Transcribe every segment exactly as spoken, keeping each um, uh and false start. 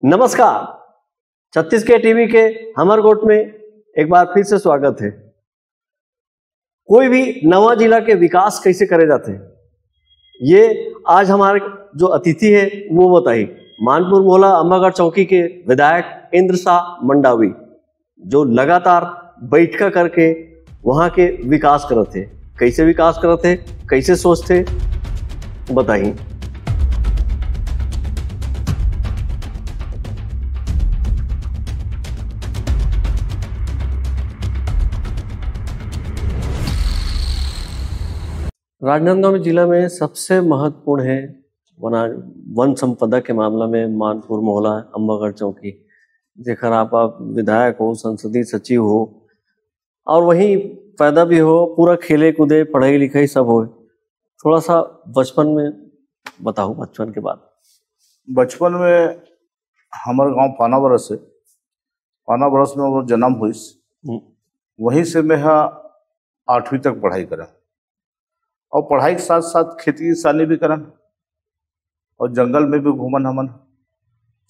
नमस्कार, छत्तीसगढ़ टीवी के हमर गोठ में एक बार फिर से स्वागत है। कोई भी नवा जिला के विकास कैसे करे जाथे, ये आज हमारे जो अतिथि है वो बताही। मानपुर मोहला अम्बागढ़ चौकी के विधायक इंद्र शाह मंडावी, जो लगातार बैठका करके वहाँ के विकास करत हे, कैसे विकास करत हे, कैसे सोचथे, बताही। राजनांदगांव जिला में सबसे महत्वपूर्ण है वना-, वन संपदा के मामला में मानपुर मोहला, अम्बागढ़ चौकी, जेकर आप, आप विधायक हो, संसदीय सचिव हो, और वहीं पैदा भी हो, पूरा खेले कूदे, पढ़ाई लिखाई सब हो। थोड़ा सा बचपन में बताओ, बचपन के बात। बचपन में हमर गांव पानाबरस है, पानाबरस में मोर जन्म होइस। हम्म। वहीं से मैं हा आठवीं तक पढ़ाई करा और पढ़ाई के साथ साथ खेती किसानी भी करन और जंगल में भी घूमन हमन।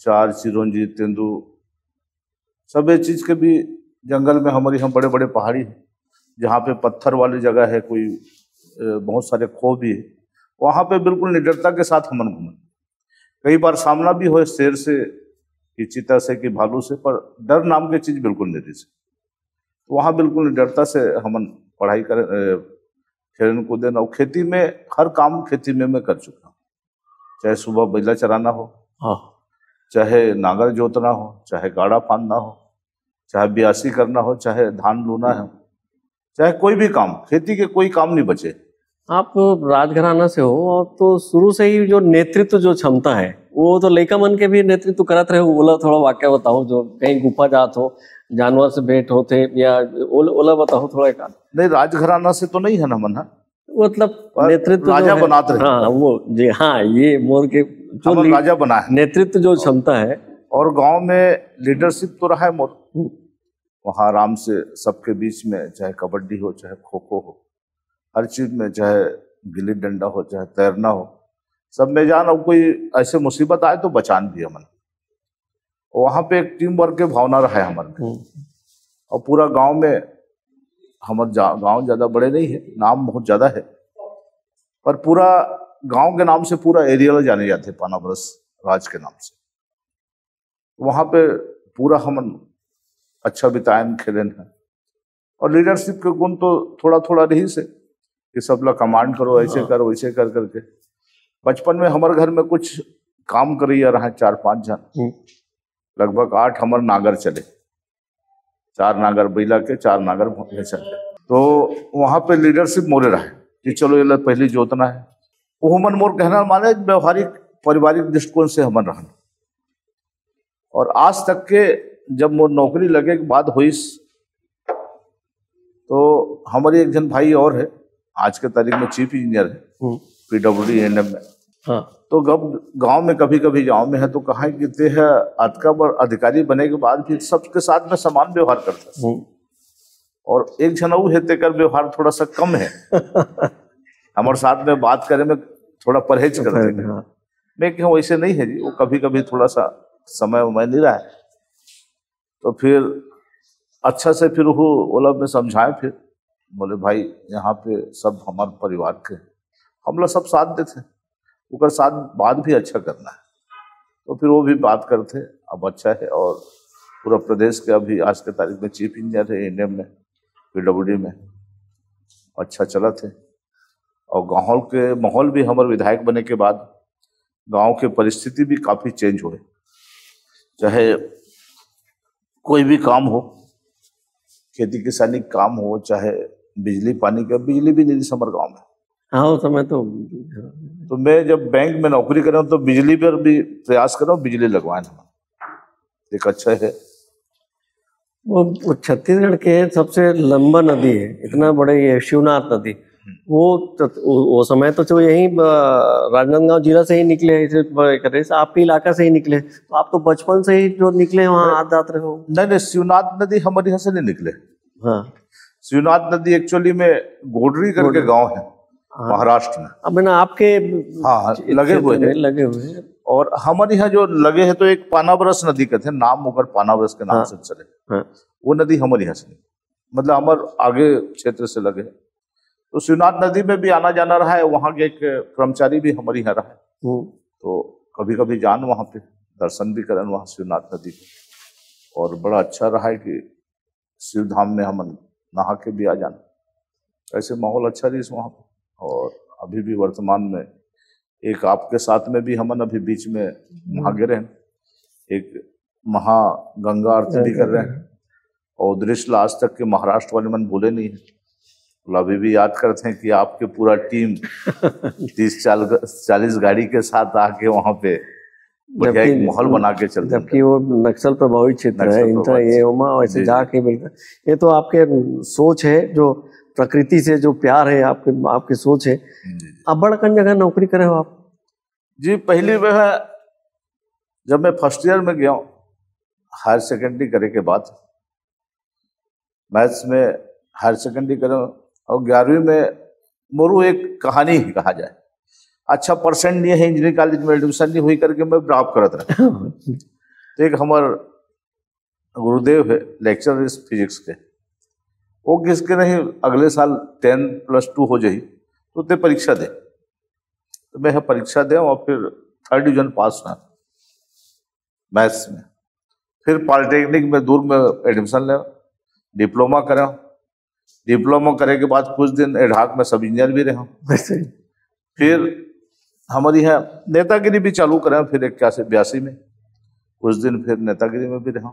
चार, चिरौंजी, तेंदू, सब ये चीज के भी जंगल में हमारे यहाँ बड़े बड़े पहाड़ी है, जहाँ पे पत्थर वाली जगह है, कोई अ, बहुत सारे खो भी है, वहाँ पे बिल्कुल निडरता के साथ हमन घूमन। कई बार सामना भी होए शेर से, कि चीता से, कि भालू से, पर डर नाम के चीज बिल्कुल नहीं रही। तो वहाँ बिल्कुल निडरता से हमन पढ़ाई करें, अ, खेलन कूदन, और खेती में हर काम खेती में मैं कर चुका हूँ। चाहे सुबह बैला चराना हो, हाँ। चाहे नांगर जोतना हो, चाहे गाड़ा फांदना हो, चाहे बियासी करना हो, चाहे धान लूना हो, चाहे कोई भी काम, खेती के कोई काम नहीं बचे। आप राजघराना से हो और तो शुरू से ही जो नेतृत्व जो क्षमता है, वो तो लइका मन के भी नेतृत्व करत रहे हो। ओला थोड़ा वाक्य बताओ, जो कहीं गुफा जात हो, जानवर से भेंट होते या ओल-, ओला बताओ थोड़ा एक आध। नहीं, राजघराना से तो नहीं है ना मन, हाँ। मतलब पर नेतृत्व जो राजा है, बनात रहे। हाँ, वो जी, हाँ, ये मोर के जो हमर ली-, राजा बना है। नेतृत्व जो क्षमता है। और गांव में लीडरशिप तो रहा है मोर। हम्म। वहाँ आराम से सबके बीच में, चाहे कबड्डी हो, चाहे खो खो हो, हर चीज में, चाहे गिल्ली डंडा हो, चाहे तैरना हो, सब में जान। और कोई ऐसे मुसीबत आए तो बचान भी हमन। वहाँ पे एक टीम वर्क के भावना रहा है हमारे में। हम्म। और पूरा गांव में, हमारे जा-, गांव ज्यादा बड़े नहीं है, नाम बहुत ज्यादा है, पर पूरा गांव के नाम से पूरा एरिया ला जाने जाते हैं, पानाबरस राज के नाम से। वहाँ पे पूरा हमन अच्छा बितायन, खेलेन है। और लीडरशिप के गुण तो थोड़ा थोड़ा रही से कि सब ला कमांड करो, ऐसे हाँ। कर, वैसे कर करके। बचपन में हमारे घर में कुछ काम करैया रहा, चार पांच जन, हम्म। लगभग आठ हमर नागर चले, चार नागर बैला के, चार नागर भैंसा के। तो वहाँ पे लीडरशिप मोरे रहा कि चलो ये ला पहले जोतना है। वो हमन मोर कहना माने, व्यवहारिक पारिवारिक दृष्टिकोण से हमन रहन। और आज तक के जब मोर नौकरी लगे के बाद होइस, तो हमारे एक जन भाई और है, आज के तारीख में चीफ इंजीनियर है, हम्म। पीडब्ल्यूडी एएनएम में। हाँ। तो जब गांव में कभी कभी गांव में है तो कहा कि ते है, अतका बड़ अधिकारी बने के बाद भी सबके साथ में समान व्यवहार करता है। हम्म। और एक जन अउ है, तेकर व्यवहार थोड़ा सा कम है। हमारे साथ में बात करे में थोड़ा परहेज करते हैं। हाँ। मैं कहूँ वैसे नहीं है जी, वो कभी कभी थोड़ा सा समय वमय नहीं रहा है। तो फिर अच्छा से फिर वो ओला में समझाए, फिर बोले, भाई, यहाँ पे सब हमारे परिवार के, हम लोग सब साथ देते, ओकर साथ बात भी अच्छा करना है। तो फिर वो भी बात करते, अब अच्छा है। और पूरा प्रदेश के अभी आज के तारीख में चीफ इंजीनियर है एएनएम में, पीडब्ल्यूडी में, अच्छा चलत है। और गाँव के माहौल भी, हमारे विधायक बने के बाद गांव के परिस्थिति भी काफी चेंज हुए, चाहे कोई भी काम हो, खेती किसानी का काम हो, चाहे बिजली पानी का, बिजली भी नहीं थी हमारे गांव में। हाँ, उस समय तो तो मैं जब बैंक में नौकरी करूँ तो बिजली पर भी प्रयास करूँ, बिजली लगवाए हम। एक अच्छा है। वो, वो छत्तीसगढ़ के सबसे लंबा नदी है, इतना बड़े, ये शिवनाथ नदी। वो तो, वो, वो समय तो जो यहीं, अ, राजनांदगांव जिला से ही निकले हैं, इसे ब-, करते हैं, आपके इलाका से ही निकले, तो आप तो बचपन से ही जो निकले हैं, वहाँ अरे, आते जाते रहे हो। नहीं, नहीं, शिवनाथ नदी हमारे यहाँ से नहीं निकले। हाँ। शिवनाथ नदी एक्चुअली में गोडरी करके गोडरी। गांव है, हाँ। महाराष्ट्र में। अब ना आपके हाँ, हाँ, क्षेत्र लगे हुए में हैं। लगे हुए हैं। और हमर यहाँ जो लगे है तो एक पानाबरस नदी कहते हैं, नाम ओकर पानाबरस के नाम हाँ। से चले। हाँ। वो नदी हमर यहाँ से नहीं, मतलब हमर आगे क्षेत्र से लगे है। तो शिवनाथ नदी में भी आना जाना रहा है, वहाँ के एक कर्मचारी भी हमर यहाँ रहा है, हम्म, तो कभी कभी जान वहाँ पे दर्शन भी करन वहाँ शिवनाथ नदी पे। और बड़ा अच्छा रहा है कि शिव धाम में हमन नहा के भी आ जान, ऐसे माहौल अच्छा रही वहाँ पे। और अभी भी वर्तमान में एक आपके साथ में भी हमन अभी बीच में वहाँ गे रहे हैं, एक महागंगा आरती भी कर रहे हैं। और दृश्य ला आज तक के महाराष्ट्र वाले मन भूले नहीं है, मतलब अभी भी याद करते हैं कि आपके पूरा टीम तीस चालीस गाड़ी के साथ आके वहाँ पे बढ़िया एक जबकि माहौल बना के चल रहे जबकि वो नक्सल प्रभावित क्षेत्र नक्सल है, इनका प्रभावित ये होमा ऐसे जी, जी। जाके मिलता। ये तो आपके सोच है, जो प्रकृति से जो प्यार है आपके, आपकी सोच है। जी, जी। अब बड़कन जगह नौकरी करे हो आप? जी, पहली वह जब मैं फर्स्ट ईयर में गया हूँ, हायर सेकेंडरी करे के बाद, मैथ्स में हायर सेकेंडरी करे और ग्यारहवीं में मोरू एक कहानी ही कहा जाए, अच्छा परसेंट नहीं है, इंजीनियरिंग कॉलेज में एडमिशन नहीं हुई करके मैं ड्रॉप करत रहा। तो एक हमार गुरुदेव है, लेक्चरर इस फिजिक्स के, वो किसके नहीं, अगले साल टेन प्लस टू हो जाही तो ते परीक्षा दे। तो मैं परीक्षा दे और फिर थर्ड डिवीजन पास हुआ मैथ्स में। फिर पॉलिटेक्निक में दूर में एडमिशन ले, डिप्लोमा करा। डिप्लोमा करे के बाद कुछ दिन एडहाक में सब इंजीनियर भी रहा। वैसे फिर हमारी यहाँ नेतागिरी भी चालू करा, फिर इक्यासी बयासी में कुछ दिन फिर नेतागिरी में भी रहा।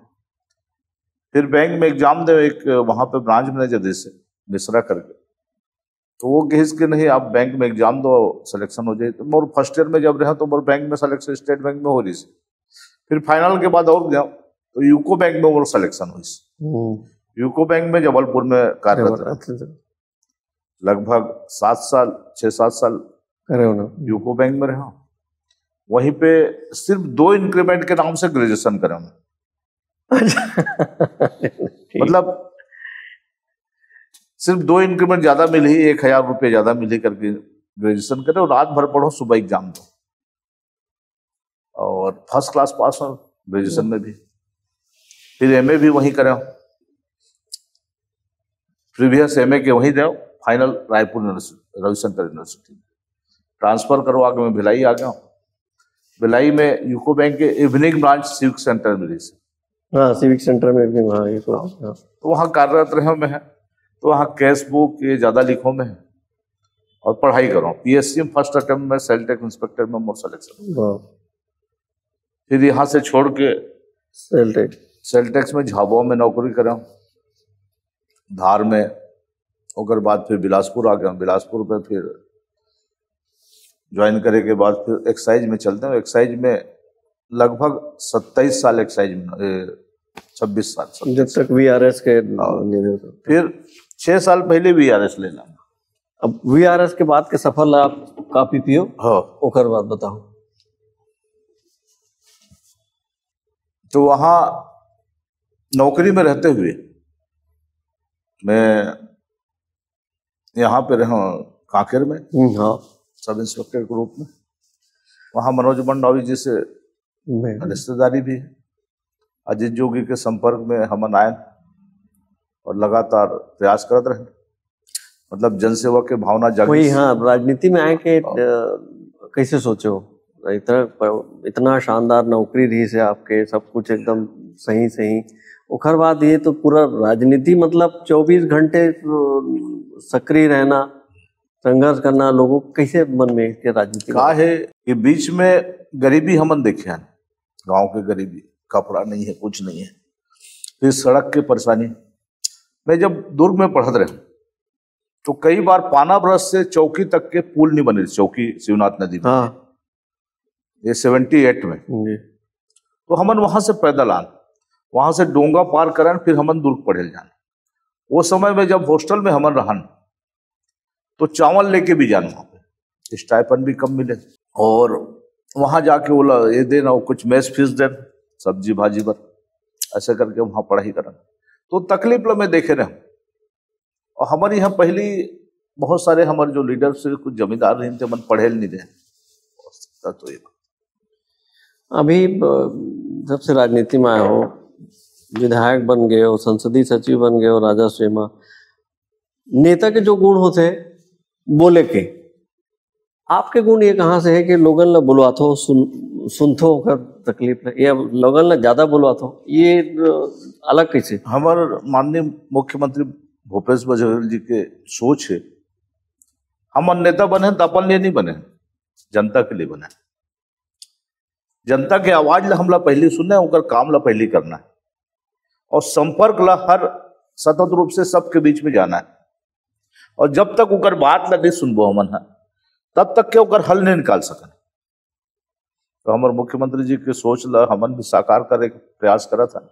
फिर बैंक में एग्जाम दे, एक वहाँ पे ब्रांच मैनेजर जैसे मिश्रा करके, तो वो कहिस कि नहीं, आप बैंक में एग्जाम दो, सिलेक्शन हो जाए। तो मोर फर्स्ट ईयर में जब रहा तो मोर बैंक में सिलेक्शन स्टेट बैंक में हो रही थी। फिर फाइनल के बाद और गया तो यूको बैंक में मोर सिलेक्शन हुई। हम्म, यूको बैंक में जबलपुर में कार्यरत रहा। अच्छा, अच्छा। लगभग सात साल, छः सात साल करे हो ना? यूको बैंक में रहा। वहीं पे सिर्फ दो इंक्रीमेंट के नाम से ग्रेजुएशन करा मैं। मतलब सिर्फ दो इंक्रीमेंट ज्यादा मिली, एक हजार रुपये ज्यादा मिली करके ग्रेजुएशन करे और रात भर पढ़ो, सुबह एग्जाम दो और फर्स्ट क्लास पास हो ग्रेजुएशन में भी। फिर एमए भी वहीं करा, प्रीवियस एमए के वहीं दे, final Raipur university, Ravishankar university. Transfer करवा के मैं भिलाई आ गया। भिलाई में यूको बैंक के इवनिंग ब्रांच सिविक सेंटर में रही। हाँ, सिविक सेंटर में भी, हाँ, ये तो, हाँ। तो वहाँ कार्यरत रहे मैं, तो वहाँ कैश बुक ये ज्यादा लिखो मैं और पढ़ाई करो। पीएससी में फर्स्ट अटेम्प्ट में सेल टैक्स इंस्पेक्टर में मोर सिलेक्शन। वाह। फिर यहाँ से छोड़ के सेल टैक्स। सेल टैक्स में झाबुआ में नौकरी करा, धार में। ओकर बाद फिर बिलासपुर आ गया। बिलासपुर पे फिर ज्वाइन करे के बाद फिर एक्साइज में चलते हैं। एक्साइज में लगभग सत्ताईस साल एक्साइज में, ए, छब्बीस साल, सत्ताईस जब तक वीआरएस के हाँ। लेने तो। फिर छह साल पहले वीआरएस लेना। अब वीआरएस के बाद के सफर ला आप काफी पियो, हाँ। ओकर बाद बताओ। तो वहाँ नौकरी में रहते हुए मैं यहाँ पे रहा कांकेर में हम्म, हाँ। सब इंस्पेक्टर के रूप में। वहाँ मनोज मंडावी जी से मैं रिश्तेदारी भी है। अजीत जोगी के संपर्क में हमन आए और लगातार प्रयास करत रहे, मतलब जनसेवा के भावना जागी। वही, हाँ, राजनीति में आए के अ, कैसे सोचे हो? इतना प- इतना शानदार नौकरी रही से आपके, सब कुछ एकदम सही सही। ओकर बाद ये तो पूरा राजनीति, मतलब चौबीस घंटे अ, सक्रिय रहना, संघर्ष करना, लोगों को कैसे मन में के राजनीति का में? है कि बीच में गरीबी हमन देखे हैं, गांव के गरीबी, कपड़ा नहीं है, कुछ नहीं है, फिर सड़क के परेशानी। मैं जब दुर्ग में पढ़त रहे तो कई बार पाना ब्रश से चौकी तक के पुल नहीं बने, चौकी शिवनाथ नदी में, हाँ। ये सेवेंटी एट में। जी। तो हमन वहां से पैदल आन, वहां से डोंगा पार करन, फिर हमन दुर्ग पढ़े ल जान। वो समय में जब हॉस्टल में हमन रहन तो चावल लेके भी जान वहां पे, स्टाइपेंड भी कम मिले। और वहां जाके बोला ये देना, वो कुछ मेस फीस देना, सब्जी भाजी बर, ऐसे करके वहां पढ़ाई करन। तो तकलीफ ला मैं देखे रहे। और हमारे यहाँ पहली बहुत सारे हमारे जो लीडर्स थे, कुछ जमींदार रहे थे, मन पढ़े नहीं दे। तो ये अभी, अ, जब से राजनीति में आए हो, विधायक बन गए हो, संसदीय सचिव बन गए हो, राजस्व में, नेता के जो गुण होथे बोले के, आपके गुण ये कहाँ से है कि लोगन ला बुलवाथो, सुन, सुनथो ओकर तकलीफ ला, या लोगन ला ज्यादा बुलवाथो, ये, अ, अलग कैसे? हमर माननीय मुख्यमंत्री भूपेश बघेल जी के सोच है, हमन नेता बने त अपन लिए नहीं बने, जनता के लिए बने। जनता के आवाज ला हमला पहली सुनना है, ओकर काम ला पहली करना है, और संपर्क ला हर सतत रूप से सबके बीच में जाना है। और जब तक ओकर बात ला नहीं सुनबो हमन ह, तब तक के ओकर हल नहीं निकाल सकन। तो हमर मुख्यमंत्री जी के सोच ला हमन भी साकार करे के प्रयास करत हन।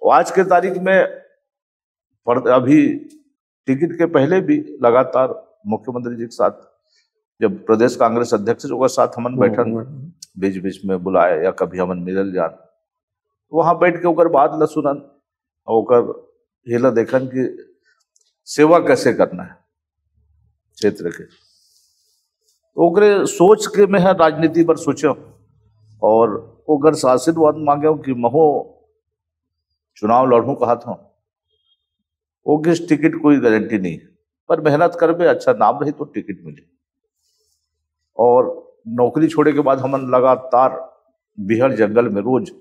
और आज के तारीख में पर-, अभी टिकट के पहले भी लगातार मुख्यमंत्री जी के साथ, जब प्रदेश कांग्रेस अध्यक्ष जी के साथ हमन बैठन, हम्म। बीच बीच में बुलाए या कभी हमन मिलल जान, तो वहां बैठ के ओकर बात ला सुनन और ओकर ये ला देखन कि सेवा कैसे करना है क्षेत्र के। तो ओकरे सोच के मैं ह राजनीति पर सोचेंव और ओकर से आशीर्वाद मांगेंव कि महू चुनाव लड़हूं कहत हूं। वो किस टिकट कोई गारंटी नहीं है, पर मेहनत करबे, अच्छा नाम रही तो टिकट मिले। और नौकरी छोड़े के बाद हमन लगातार बिहार जंगल में रोज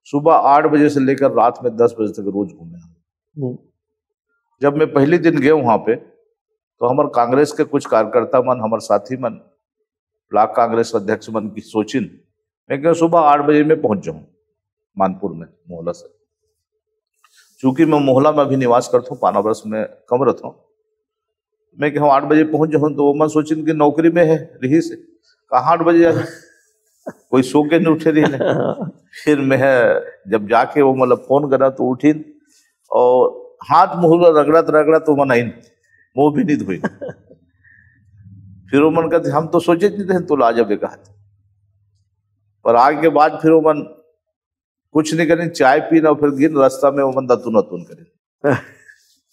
सुबह आठ बजे से लेकर रात में दस बजे तक रोज घूमे हम। हम्म। जब मैं पहले दिन गए वहां पे, तो हमर कांग्रेस के कुछ कार्यकर्ता मन, हमर साथी मन, ब्लॉक कांग्रेस अध्यक्ष मन की सोचिन, मैं कहेंव सुबह आठ बजे में पहुंच जाऊं मानपुर में मोहला से। चूंकि मैं मोहला में अभी निवास करता हूँ, पानाबरस में कम रहता हूँ, मैं कहेंव आठ बजे पहुंच जाऊं, तो वो मन सोचिन कि नौकरी में है, रही से, कहाँ आठ बजे जाए, कोई सो के नहीं उठे रही ने। फिर मैं जब जाके वो मतलब फोन करा तो उठिन और हाथ मुंह ला रगड़त रगड़त वो मन आइन, मुंह भी नहीं धोइन। फिर वो मन कहते, हम तो सोचे नहीं थे तो ला जाबे कहत। पर आगे के बाद फिर वो मन कुछ नहीं करें, चाय पीन और फिर गिन रास्ता में वो मन दतुन अतुन करें।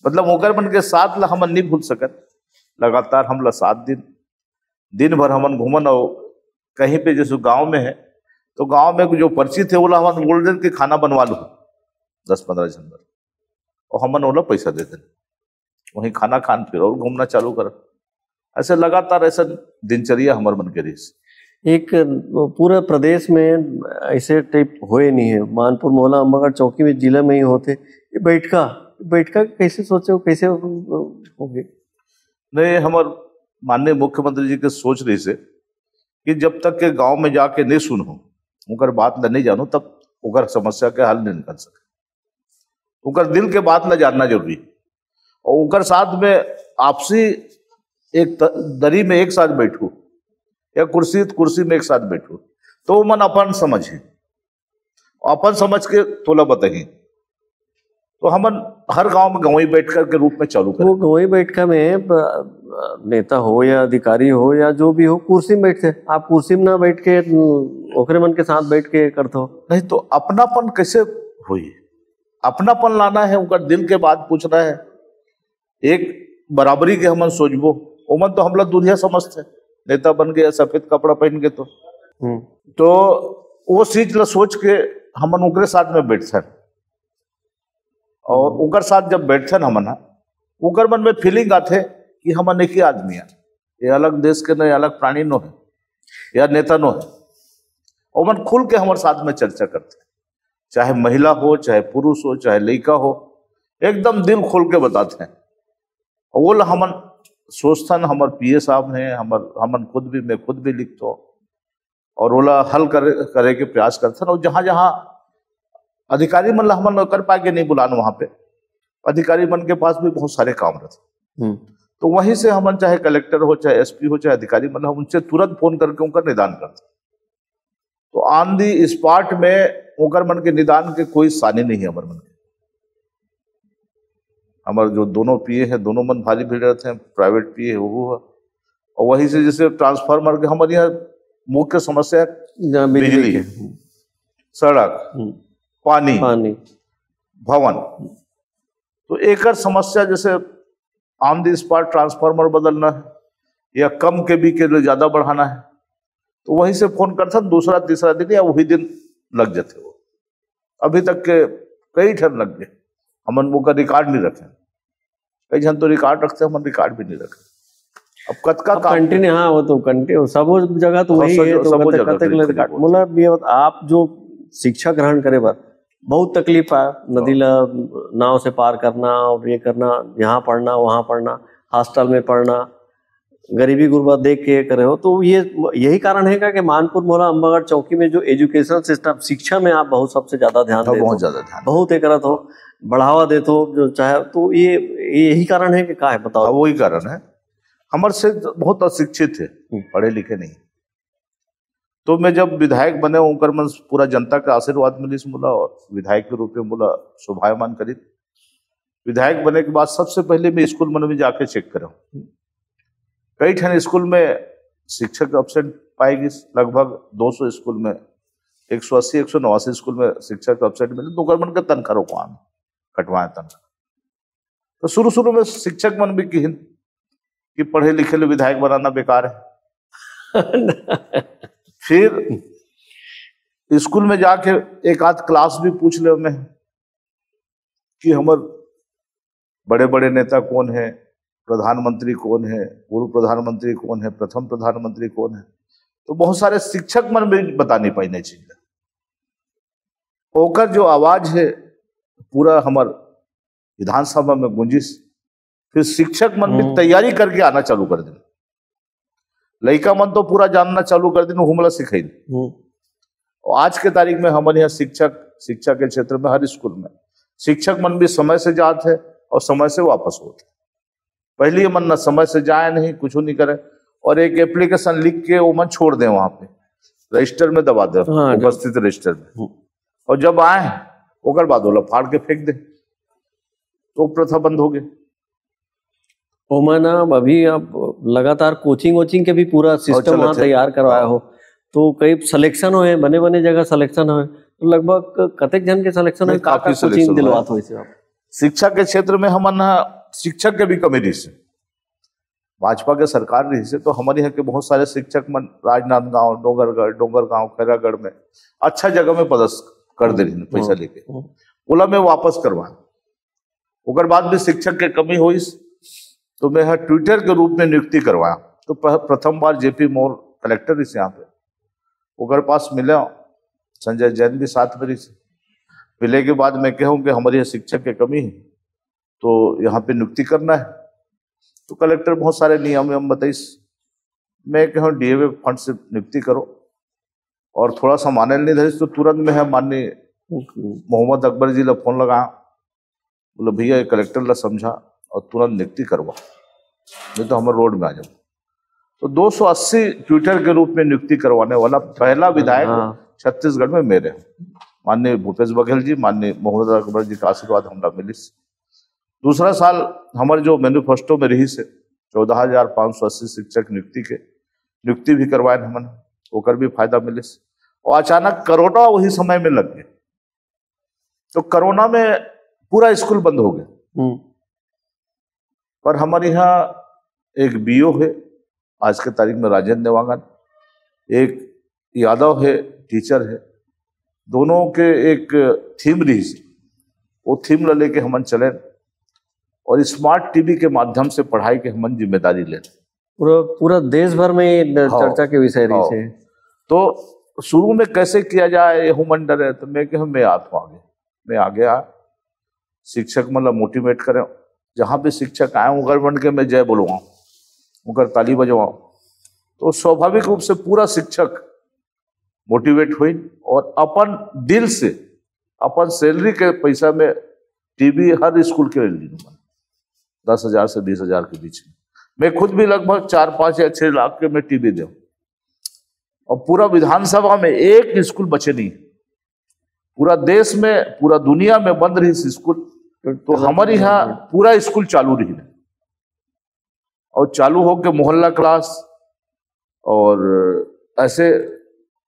मतलब ओकर मन के साथ ला हमन नहीं भूल सकत। लगातार हमला सात दिन, दिन भर हमन घूमन और कहीं पे जैसे गांव में है, तो गांव में जो परिचित है, ओला हमन बोल देन कि खाना बनवा लो दस पन्द्रह झन बर, और हमन ओला पैसा दे देन, वहीं खाना खान फिर और घूमना चालू करन। ऐसे लगातार ऐसा दिनचर्या हमर मन के रहिस। एक पूरा प्रदेश में ऐसे टाइप होए नहीं है, मानपुर मोहला अम्बागढ़ चौकी में जिला में ही होते। ये बैठका, बैठका कैसे सोचे हो, कैसे होगे? नहीं, हमर माननीय मुख्यमंत्री जी के सोच रहिस हे कि जब तक के गांव में जाके नहीं सुनहूं, ओकर बात ला नहीं जानहूं, तब ओकर समस्या के हल नहीं निकल सके। ओकर दिल के बात ला जानना जरूरी हे। और ओकर साथ में आपसी एक त-, दरी में एक साथ बैठहूं या कुर्सी, कुर्सी में एक साथ बैठहूं, तो वो मन अपन समझही, अपन समझ के तोला बताही। तो हमन हर गांव में गंवई बैठका के रूप में चालू करें। वो गंवई बैठका में ब-, नेता हो या अधिकारी हो या जो भी हो, कुर्सी में बैठथे। आप कुर्सी में ना बैठ के, न, ओकरे मन के साथ बैठ के करथो। नहीं तो अपनापन कैसे होई? अपनापन लाना है, ओकर दिल के बात पूछना है, एक बराबरी के हमन सोचबो। ओमन तो हमला दुरिहा समझथे, नेता बन के या सफेद कपड़ा पहन के तो। हम्म। तो वो चीज ला सोच के हमन ओकरे साथ में बैठथन। और हम्म। ओकर साथ जब बैठथन हमन ह, ओकर मन में फीलिंग आथे कि हमन एक ही आदमी हन, ये अलग देश के नहीं, अलग प्राणी नो है या नेता नो है। ओमन खुल के हमर साथ में चर्चा करथे, चाहे महिला हो, चाहे पुरुष हो, चाहे लइका हो, एकदम दिल खोल के बताथे। वो ला हमन सोचथन, हमर पीए साहब ने, हमर, हमन खुद भी, मैं खुद भी लिखथो और ओला हल करे, करे के प्रयास करथन। और जहां जहां अधिकारी मन ला हमन कर पाए के नहीं बुलान, वहां पे अधिकारी मन के पास भी बहुत सारे काम रहते। हम्म। तो वहीं से हमन चाहे कलेक्टर हो, चाहे एसपी हो, चाहे अधिकारी मन, हम उनसे तुरंत फोन करके उनका निदान करते। तो ऑन दी स्पॉट में ओकर मन के निदान के कोई सानी नहीं है हमर मन के। हमर जो दोनों पीए हैं, दोनों मन भारी भीड़ रहते हैं, प्राइवेट पीए है, वो है, और वहीं से जैसे ट्रांसफार्मर के, हमारे यहाँ मुख्य समस्या है जहाँ बिजली बिजली, के। सड़क, हम्म। पानी, पानी। भवन। तो एकर समस्या जैसे ऑन दी स्पॉट ट्रांसफार्मर बदलना है या कम केवी के लिए ज्यादा बढ़ाना है, तो वहीं से फोन करथन, दूसरा तीसरा दिन या वही दिन लग जाते वो। अभी तक के कई ठन लग गए, हमन ओकर रिकॉर्ड नहीं रखे। कई झन तो रिकॉर्ड रखते, हमन रिकॉर्ड भी नहीं रखे। अब कतका अब काम कंटिन्यू, हाँ, वो तो कंटिन्यू, सब जगह तो हाँ, वही सब है, जगह, तो सब कतक जगह कतक करीब, ले करीब रिकॉर्ड। होता मोला ये बता, आप जो शिक्षा ग्रहण करे बर बहुत तकलीफ आया, नदी ला नाव से पार करना और ये करना, यहाँ पढ़ना, वहाँ पढ़ना, हॉस्टल में पढ़ना, गरीबी गुरबा देख के करे हो, तो ये, यही कारण है का कि मानपुर मोहला अम्बागढ़ चौकी में जो एजुकेशन सिस्टम, शिक्षा में आप बहुत सबसे ज्यादा ध्यान हाँ, देते बहुत हो, ज्यादा ध्यान। बहुत ये करत हो, बढ़ावा देते हो जो चाहे, तो ये यही कारण है कि का है, बताओ। हाँ, वही कारण है। हमर से बहुत अशिक्षित है, हम्म। पढ़े लिखे नहीं। तो मैं जब विधायक बने, ओकर मन पूरा जनता का आशीर्वाद मिलिस मोला और विधायक के रूप में मोला शोभायमान करिस। विधायक बने के बाद सबसे पहले मैं स्कूल मन में जाके चेक करूँ। कई ठन स्कूल में शिक्षक एब्सेंट पाए गिस, लगभग दो सौ स्कूल में, एक सौ अस्सी, एक सौ नवासी स्कूल में शिक्षक एब्सेंट मिले, तो ओकर मन के तनखा रोकवाए, कटवाए तनखा। तो शुरू शुरू में शिक्षक मन भी किहिन कि पढ़े लिखे ले विधायक बनाना बेकार है। फिर स्कूल में जाके एक आध क्लास भी पूछ ले मैं कि हमर बड़े बड़े नेता कौन है, प्रधानमंत्री कौन है, पूर्व प्रधानमंत्री कौन है, प्रथम प्रधानमंत्री कौन है। तो बहुत सारे शिक्षक मन भी बता नहीं पाइन ये चीज ला। ओकर जो आवाज है पूरा हमर विधानसभा में गूंजिस। फिर शिक्षक मन भी हम्म। तैयारी करके आना चालू कर दिन। लइका मन तो पूरा जानना चालू कर दिन, हमला सिखाइन। हम्म। और आज के तारीख में हमन यहाँ शिक्षक, शिक्षा के क्षेत्र में हर स्कूल में शिक्षक मन भी समय से जात है और समय से वापस होत है। पहले ये मन ना समय से जाए नहीं, कुछ नहीं करे, और एक एप्लीकेशन लिख के वो मन छोड़ दे वहां पे, रजिस्टर में दबा दे, हाँ, जो- उपस्थित रजिस्टर में। हम्म। और जब आए, ओकर बाद ओला फाड़ के फेंक दे, तो प्रथा बंद हो गई। ओमा ना, अभी आप लगातार कोचिंग वोचिंग के भी पूरा सिस्टम चलत वहाँ है। तैयार करवाया हाँ। हो, तो कई सिलेक्शन होए, बने बने जगह सिलेक्शन होए, तो लगभग कतेक झन के सिलेक्शन नहीं, होए, का का काफी कोचिंग सिलेक्शन दिलवात होए। होइस आप? शिक्षा के क्षेत्र में हमन ह शिक्षक के भी कमी रहिस हे। भाजपा के सरकार रहिस हे, तो हमर यहाँ के बहुत सारे शिक्षक मन राजनांदगांव, डोंगरगढ़, डोंगरगांव, खैरागढ़ में अच्छा जगह में पदस्थ कर दे रहिन पैसा हम्म। लेके। हम्म। ओला मैं वापस करवाया। ओकर बाद भी शिक्षक के कमी होइस, तो मैं ह ट्यूटर के रूप में नियुक्ति करवाया। तो पह-, प्रथम बार जेपी मोर कलेक्टर रहिस यहाँ पे, ओकर पास मिले, संजय जैन भी साथ में रहिस। मिले के बाद मैं कहूँ कि हमर यहाँ शिक्षक के कमी है, तो यहाँ पे नियुक्ति करना है। तो कलेक्टर बहुत सारे नियम वियम बताइस। मैं कहूँ डीएमए फंड से नियुक्ति करो, और थोड़ा सा माने नहीं धरिस, तो तुरंत मैं ह माननीय मोहम्मद अकबर जी ला फोन लगाया, बोले, "भैया, ये कलेक्टर ला समझा और तुरंत नियुक्ति करवा, नहीं तो हमर रोड में आ जाओ।" तो दो सौ अस्सी ट्यूटर के रूप में नियुक्ति करवाने वाला पहला विधायक हाँ। छत्तीसगढ़ में मेरे, माननीय भूपेश बघेल जी, माननीय मोहम्मद अकबर जी का आशीर्वाद हमरा मिलिस। दूसरा साल हमर जो मैनिफेस्टो में रहिस हे चौदह हजार पाँच सौ अस्सी शिक्षक नियुक्ति के, नियुक्ति भी करवाए हमन, ओकर भी फायदा मिलिस। और अचानक कोरोना वही समय में लग गए, तो कोरोना में पूरा स्कूल बंद हो गया। हम्म। पर हमर यहाँ एक बीओ है, आज के तारीख में राजेंद्र देवांगन, एक यादव है, टीचर है, दोनों के एक थीम रहिस, वो थीम ला लेके हमन चले और स्मार्ट टीवी के माध्यम से पढ़ाई के हमन जिम्मेदारी ले। पूरा, पूरा देश भर में ये न-, हाँ। चर्चा के विषय रहिस हाँ। हे। तो शुरू में कैसे किया जाए, ये हमन डरे, तो मैं कहूँ, "मैं आत हूँ आगे, मैं आगे आ, शिक्षक मन ला मोटिवेट करें, जहाँ भी शिक्षक आए, उनकर मन के मैं जय बोलवाऊँ, उनकर ताली बजवाऊँ।" तो स्वाभाविक रूप से पूरा शिक्षक मोटिवेट हुई और अपन दिल से, अपन सैलरी के पैसा में टीवी हर स्कूल के लिए ली, दस हजार से बीस हजार के बीच में। मैं खुद भी लगभग चार, पाँच या छह लाख के मैं टीवी दूँ। और पूरा विधानसभा में एक स्कूल बचे नहीं, पूरा देश में, पूरा दुनिया में बंद रहिस स्कूल, तो हमर यहाँ पूरा स्कूल चालू रहिस। और चालू होके मोहल्ला क्लास और ऐसे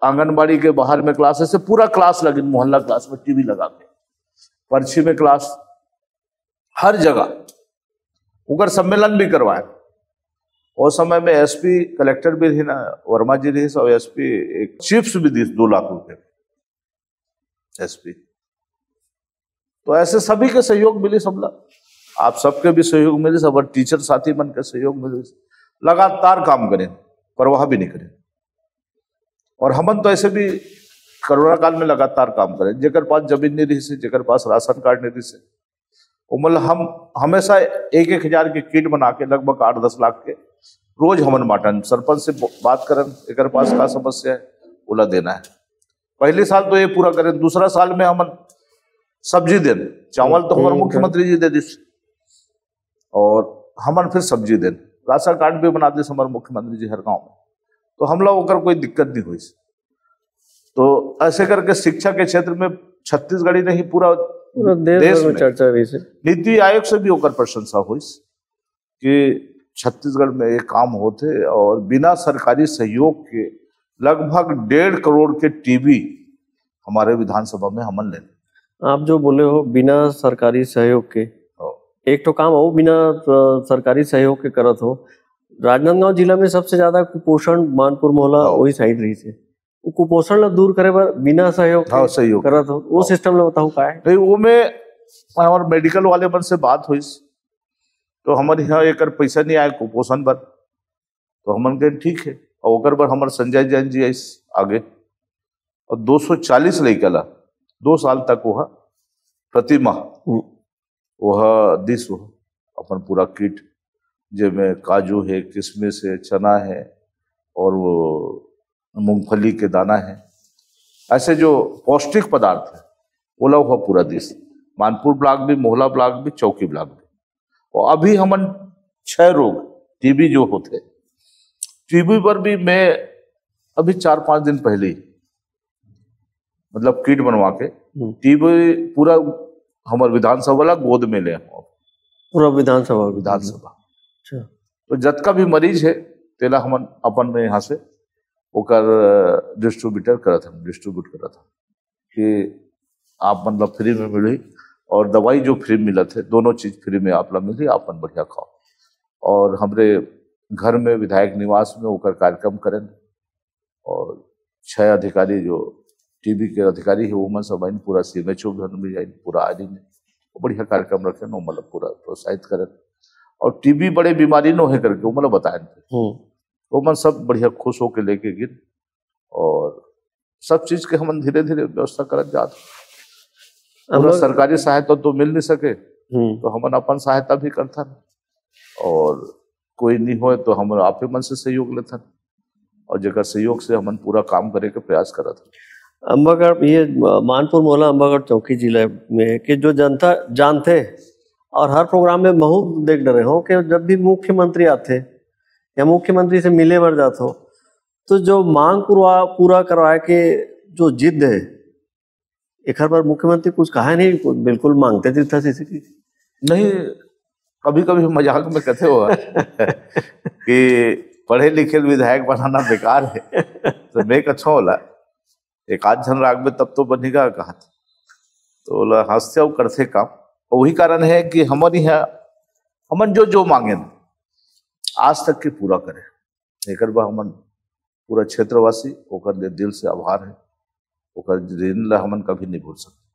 आंगनबाड़ी के बाहर में क्लास, ऐसे पूरा क्लास लगे मोहल्ला क्लास में टीवी लगा के, पर्ची में क्लास, हर जगह। ओकर सम्मेलन भी करवाए। उस समय में एसपी, कलेक्टर भी रहिन, वर्मा जी रहिस, और एसपी एक चिप्स भी दिस दो लाख रुपए। एसपी। तो ऐसे सभी के सहयोग मिली सबला, आप सबके भी सहयोग मिली, सब टीचर साथी मन के सहयोग मिली, लगातार काम करें, परवाह भी नहीं करें। और हमन तो ऐसे भी कोरोना काल में लगातार काम करें, जेकर पास जमीन नहीं रही से, जेकर पास राशन कार्ड नहीं रही से, वो मतलब हम हमेशा एक एक हजार के किट बना के लगभग आठ दस लाख के रोज हमन बांटन। सरपंच से ब-, बात करन, एकर पास का समस्या है, ओला देना है। पहले साल तो ये पूरा करें, दूसरा साल में हमन सब्जी देन, चावल तो हमारे हम्म, मुख्यमंत्री जी दे दिस, और हमन फिर सब्जी देन, राशन कार्ड भी बना दिस हमारे मुख्यमंत्री जी हर गांव में। तो हम लोग ओकर कोई दिक्कत नहीं हुई। तो ऐसे करके शिक्षा के क्षेत्र में छत्तीसगढ़ ही नहीं, पूरा पूरा देश देश भर में में चर्चा रही से। नीति आयोग से भी ओकर प्रशंसा हुई कि छत्तीसगढ़ में ये काम होते और बिना सरकारी सहयोग के लगभग डेढ़ करोड़ के टीवी हमारे विधानसभा में हमन लेने। आप जो बोले हो बिना सरकारी सहयोग के, हाँ। एक तो काम हो बिना, अ, सरकारी सहयोग के करत हो। राजनांदगांव जिला में सबसे ज्यादा कुपोषण मानपुर मोहला हाँ। वही साइड रही से। वो कुपोषण ला दूर करे बर बिना सहयोग के हाँ, सहयोग। करत हो, वो हाँ। सिस्टम ला बताओ का है? नहीं, वो में हमारे मेडिकल वाले मन से बात हुई, तो हमारे यहाँ एकर पैसा नहीं आए कुपोषण बर, तो हमन कहे ठीक है। और ओकर बर हमारे संजय जैन जी आइस आगे, और दो सौ चालीस लइका ला दो साल तक वह प्रति माह हम्म। वह दिस वह अपन पूरा किट, जेमे काजू है, किशमिश है, चना है और वो मूंगफली के दाना है, ऐसे जो पौष्टिक पदार्थ है, ओला वह पूरा दिस। मानपुर ब्लॉक भी, मोहला ब्लॉक भी, चौकी ब्लॉक भी। और अभी हमन छह रोग टीबी जो होते, टीबी पर भी मैं अभी चार पांच दिन पहले ही मतलब किट बनवा के हम्म। टीबी पूरा हमर विधानसभा ला गोद में ले हो। पूरा विधानसभा? विधानसभा। अच्छा। तो जतका भी मरीज है, तेला हमन अपन में यहाँ से ओकर डिस्ट्रीब्यूटर करत हन, डिस्ट्रीब्यूट करत हन कि आप मतलब फ्री में मिली और दवाई जो फ्री मिलत है, दोनों चीज फ्री में आप ला मिली, आप मन बढ़िया खाओ। और हमरे घर में विधायक निवास में ओकर कार्यक्रम करें और छह अधिकारी जो टीबी के अधिकारी है, वो मन सब आइन, पूरा सीएमएचओ घर में आइन, पूरा आइन, बढ़िया कार्यक्रम रखें, वो मतलब पूरा प्रोत्साहित करें। और टीबी बड़े बीमारी नो है करके वो मतलब बताएं, हम्म। तो मन सब बढ़िया खुश होके लेके गिन और सब चीज के हमन धीरे धीरे व्यवस्था करत जात। पूरा हमर सरकारी सहायता तो मिल नहीं सके, हम्म। तो हमन अपन सहायता भी करथन और कोई नहीं होए तो हम आपे मन से सहयोग लेथन और जेकर सहयोग से हमन पूरा काम करे के प्रयास करत हन। अम्बागढ़, ये मानपुर मोहला अम्बागढ़ चौकी जिला में कि जो जनता जानते और हर प्रोग्राम में महू देख डरे हो कि जब भी मुख्यमंत्री आते या मुख्यमंत्री से मिले बर जात हो, तो जो मांग पूरा, पूरा करवाए के जो जिद है, एकर बर मुख्यमंत्री कुछ कहा नहीं, बिल्कुल मांगते तीरथा सीसीटीवी। नहीं, कभी कभी मजाक में कहते हो कि पढ़े लिखे विधायक बनाना बेकार है, तो मैं कछो होला, एक आध झन राग में तब तो बनेगा कहा था। तो बोला, हंसते हो करते काम। और वही कारण है कि हमन यहाँ, हमन जो, जो मांगे ना, आज तक के पूरा करे। एकर बर हमन पूरा क्षेत्रवासी ओकर ले दिल से आभार है, ओकर ऋण ला हमन कभी नहीं भूल सकते।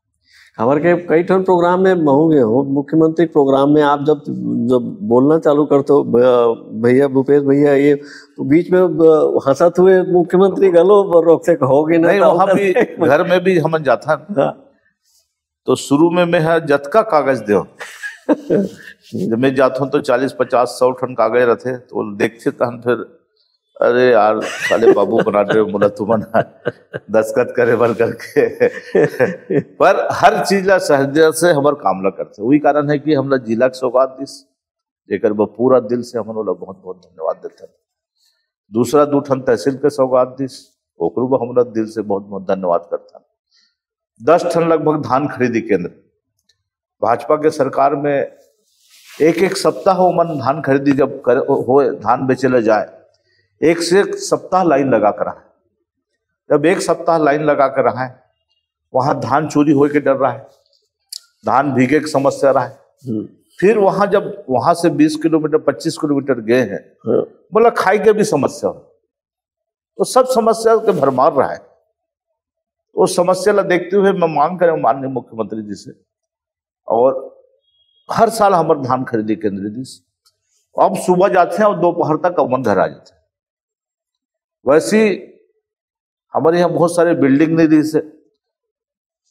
हमारे के कई ठन प्रोग्राम में महू गए हो, मुख्यमंत्री प्रोग्राम में आप जब, जब बोलना चालू करते हो, "भ-, भैया भूपेश भैया ये", तो बीच में ब-, हंसत हुए मुख्यमंत्री गलो ब-, रोक से कहोगे ना, नहीं, तो वहाँ भी घर में भी हमन जाथन। हाँ। तो शुरू में मैं ह जतका कागज देव, जब मैं जात हूँ तो चालीस, पचास, सौ ठन कागज रहते, तो वो देखते तहन फिर, "अरे यार, साले बाबू बना रहे हो, बोला तुमन दस्तखत करे बर करके।" पर हर चीज ला सहजता से हमर काम ला करते। वही कारण है कि हमला जिला के सौगात दिस, जेकर बर पूरा दिल से हमन ओला बहुत बहुत धन्यवाद देथन। दूसरा दू ठन तहसील के सौगात दिस, ओकरो बर हमला दिल से बहुत बहुत धन्यवाद करथन। दस ठन लगभग धान खरीदी केंद्र, भाजपा के सरकार में एक एक सप्ताह ओमन धान खरीदी जब कर, होए, धान बेचे ले जाए, एक से एक सप्ताह लाइन लगा कर रहा है। जब एक सप्ताह लाइन लगा कर रहा है, वहाँ धान चोरी होए के डर रहा है, धान भीगे के समस्या रहा है। हम्म। फिर वहाँ जब वहाँ से बीस किलोमीटर, पच्चीस किलोमीटर गए हैं, हाँ। बोला खाई के भी समस्या हो, तो सब समस्या के भरमार रहा है। तो उस समस्या ला देखते हुए मैं मांग करे माननीय मुख्यमंत्री जी से, और हर साल हमर धान खरीदी केंद्र दिस, अब सुबह जाते हैं और दोपहर तक हमन घर आ जाते हैं। वैसे ही हमारे यहाँ बहुत सारे बिल्डिंग नहीं दिस है,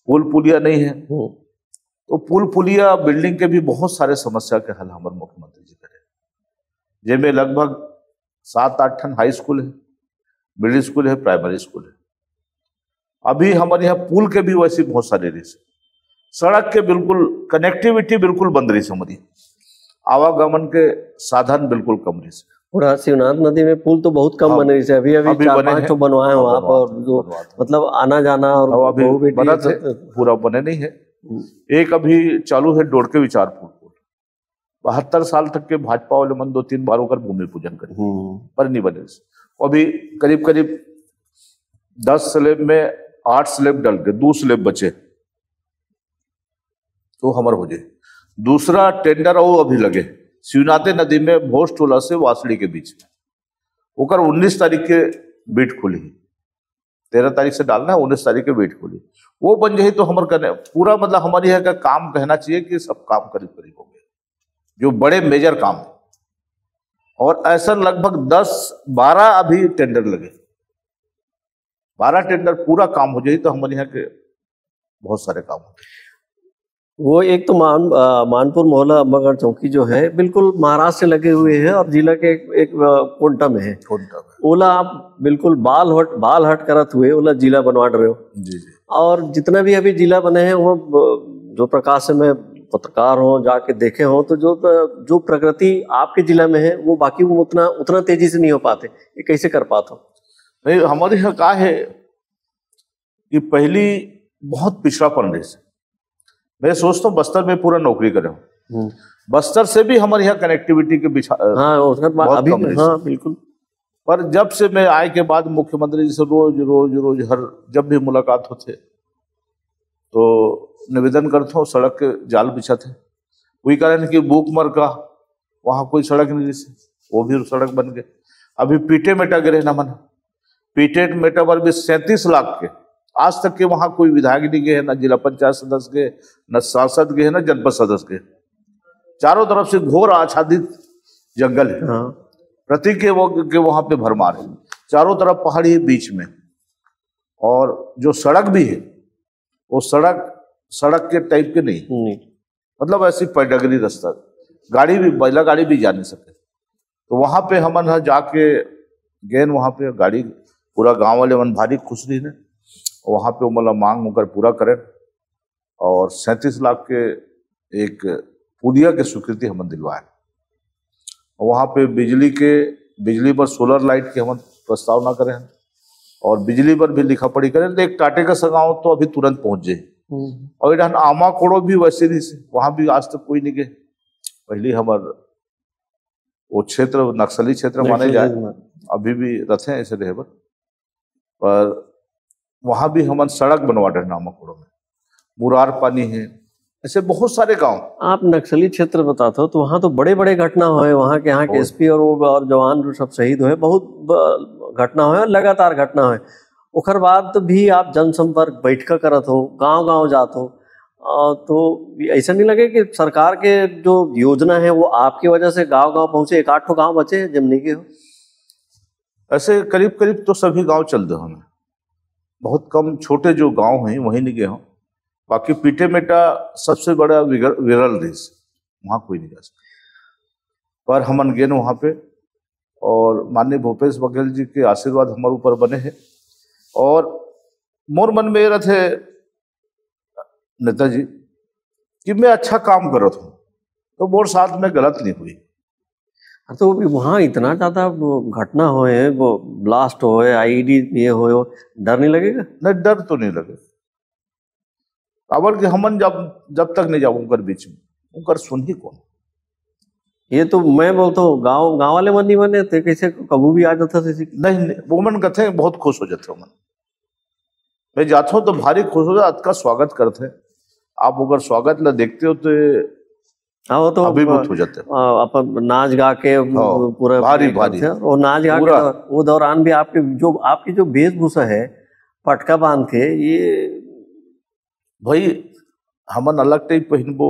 पुल पुलिया नहीं है, तो पुल पुलिया बिल्डिंग के भी बहुत सारे समस्या के हल हमारे मुख्यमंत्री जी करे, जेमे लगभग सात आठ ठन हाई स्कूल है, मिडिल स्कूल है, प्राइमरी स्कूल है। अभी हमारे यहाँ पुल के भी वैसे बहुत सारे रिस, सड़क के बिल्कुल कनेक्टिविटी बिल्कुल बंद रिस हमारी, आवागमन के साधन बिल्कुल कम रिस। थोड़ा शिवनाथ नदी में पुल तो बहुत कम हाँ। बने रिस, अभी अभी अभी चार बने पांच हैं। ठो बनवाए हो हाँ, आप, बनवा और थे, जो बनवा थे। मतलब आना जाना और अब अभी बहू बेटी बना सब थे, पूरा बने नहीं है। हम्म। एक अभी चालू है डोड़के विचारपुर पुल, बहत्तर साल तक के भाजपा वाले मन दो तीन बार ओकर भूमि पूजन करे, हम्म। पर नहीं बने। अभी करीब करीब दस स्लैब में आठ स्लैब डल के दो स्लैब बचे, तो हमर हो जाए। दूसरा टेंडर वो अभी लगे शिवनाथे नदी में भोज टोला से वासड़ी के बीच, ओकर उन्नीस तारीख के बिड खुली, तेरह तारीख से डालना है, उन्नीस तारीख के बिड खुली, वो बन जाए तो हमर कने पूरा, मतलब, हमारे यहाँ का काम कहना चाहिए कि सब काम करीब करीब हो गया, जो बड़े मेजर काम है। और ऐसा लगभग दस बारह अभी टेंडर लगे, बारह टेंडर पूरा काम हो जाए तो हमारे यहाँ के बहुत सारे काम हो जाए। वो एक तो मान अ, मानपुर मोहला अम्बागढ़ चौकी जो है बिल्कुल महाराष्ट्र से लगे हुए है और जिला के एक, एक अ, कोंटा में है। कोंटा में। ओला आप बिल्कुल बाल हट बाल हट करत हुए ओला जिला बनवा रहे हो। जी जी। और जितना भी अभी जिला बने हैं वो ब- जो प्रकाश से मैं पत्रकार हूँ, जाके देखे हो तो जो जो प्रगति आपके जिला में है वो बाकी वो उतना उतना तेजी से नहीं हो पाते, ये कैसे कर पाते हो? नहीं, हमारे यहाँ का है कि पहली बहुत पिछड़ापन रहे से, मैं सोचता हूँ बस्तर में पूरा नौकरी करे हूँ, हम्म। बस्तर से भी हमारे यहाँ कनेक्टिविटी के बिछा हाँ, उसका बा- बहुत अभी कम रहे हाँ से। बिल्कुल। पर जब से मैं आए के बाद मुख्यमंत्री जी से रोज रोज रोज हर जब भी मुलाकात होते तो निवेदन करता हूँ, सड़क के जाल बिछाते, वही कारण कि बुकमरका वहाँ कोई सड़क नहीं रही, वो भी सड़क बन गए। अभी पीटे मेटा गिरे ना मन, पीटे मेटा पर भी सैंतीस लाख के आज तक के वहाँ कोई विधायक नहीं गए, ना जिला पंचायत सदस्य गए, ना सांसद गए, ना जनपद सदस्य गए। चारों तरफ से घोर आच्छादित जंगल है, हाँ। प्रति के वो के वहाँ पे भरमार है, चारों तरफ पहाड़ी है बीच में, और जो सड़क भी है वो सड़क सड़क के टाइप के नहीं, नहीं। मतलब ऐसी पैडगरी रास्ता, गाड़ी भी, बैला गाड़ी भी जा नहीं सके। तो वहाँ पे हमन ह जाके गेन, वहाँ पे गाड़ी, पूरा गांव वाले मन भारी खुश रही ने। वहाँ पे मतलब मांग उनकर पूरा करें और सैंतीस लाख के एक पुलिया के स्वीकृति हमन दिलवाए। वहाँ पे बिजली के बिजली पर सोलर लाइट के हमन प्रस्तावना करें और बिजली पर भी लिखा पढ़ी करें। तो एक टाटे का सगांव तो अभी तुरंत पहुंच जाए। हम्म। और इधर आमा कोड़ो भी वैसे नहीं से, वहाँ भी आज तक कोई नहीं गए। पहले हमर वो क्षेत्र नक्सली क्षेत्र माने नक्सली जाए, क्षेत्र माने। अभी भी रथे ऐसे रहे बर, पर वहाँ भी हमन सड़क बनवा डरना आमा कोड़ो में, मुरार पानी है, ऐसे बहुत सारे गांव। आप नक्सली क्षेत्र बताते हो तो वहाँ तो बड़े बड़े घटना हुए, वहाँ के यहाँ के बहुत। एसपी और वो और जवान जो सब शहीद हुए, बहुत ब- घटना हुए और लगातार घटना हुए। ओकर बाद भी आप जनसंपर्क बैठका करत हो, गांव गांव जात हो, अ, तो ऐसा नहीं लगे कि सरकार के जो योजना है वो आपकी वजह से गांव गांव पहुंचे, एक आध ठो गांव बचे हैं जमनी के हो? ऐसे करीब करीब तो सभी गांव चल दे हमें, बहुत कम छोटे जो गांव हैं वहीं नहीं गए हों। बाकी पीटे मेटा सबसे बड़ा विगर- विरल देश, वहाँ कोई नहीं जा सकता। पर हमन गेन वहाँ पे और माननीय भूपेश बघेल जी के आशीर्वाद हमारे ऊपर बने हैं। और मोर मन में ये रहते नेताजी कि मैं अच्छा काम करत हूँ तो मोर साथ में गलत नहीं हुई। हाँ, तो अभी वहाँ इतना ज्यादा वो घटना होए, वो ब्लास्ट होए, आईईडी ये होए, वो डर नहीं लगेगा? नहीं, डर तो नहीं लगे। काबर कि हमन जब जब तक नहीं जाबो उनकर बीच में, उनकर सुनही कौन? ये तो मैं बोलता हूँ, गांव गांव वाले मन नहीं बने थे, कैसे कबू भी आ जाता था। नहीं, नहीं, वो मन कथे बहुत खुश हो जाते हो मन। मैं जाता हूँ तो भारी खुश हो जाते, अतका स्वागत करते हैं। आप अगर स्वागत ला देखते हो तो ये हाँ, वो तो अभिभूत हो जाते हैं। अ, अपन नाच गा के हाँ, पूरा भारी, ये भारी। करते हैं। और नाच गा के पूरा। दौर-, वो दौरान भी आपके जो आपकी जो वेशभूषा है पटका बांध के ये भाई, हमन अलग टाइप पहिनबो,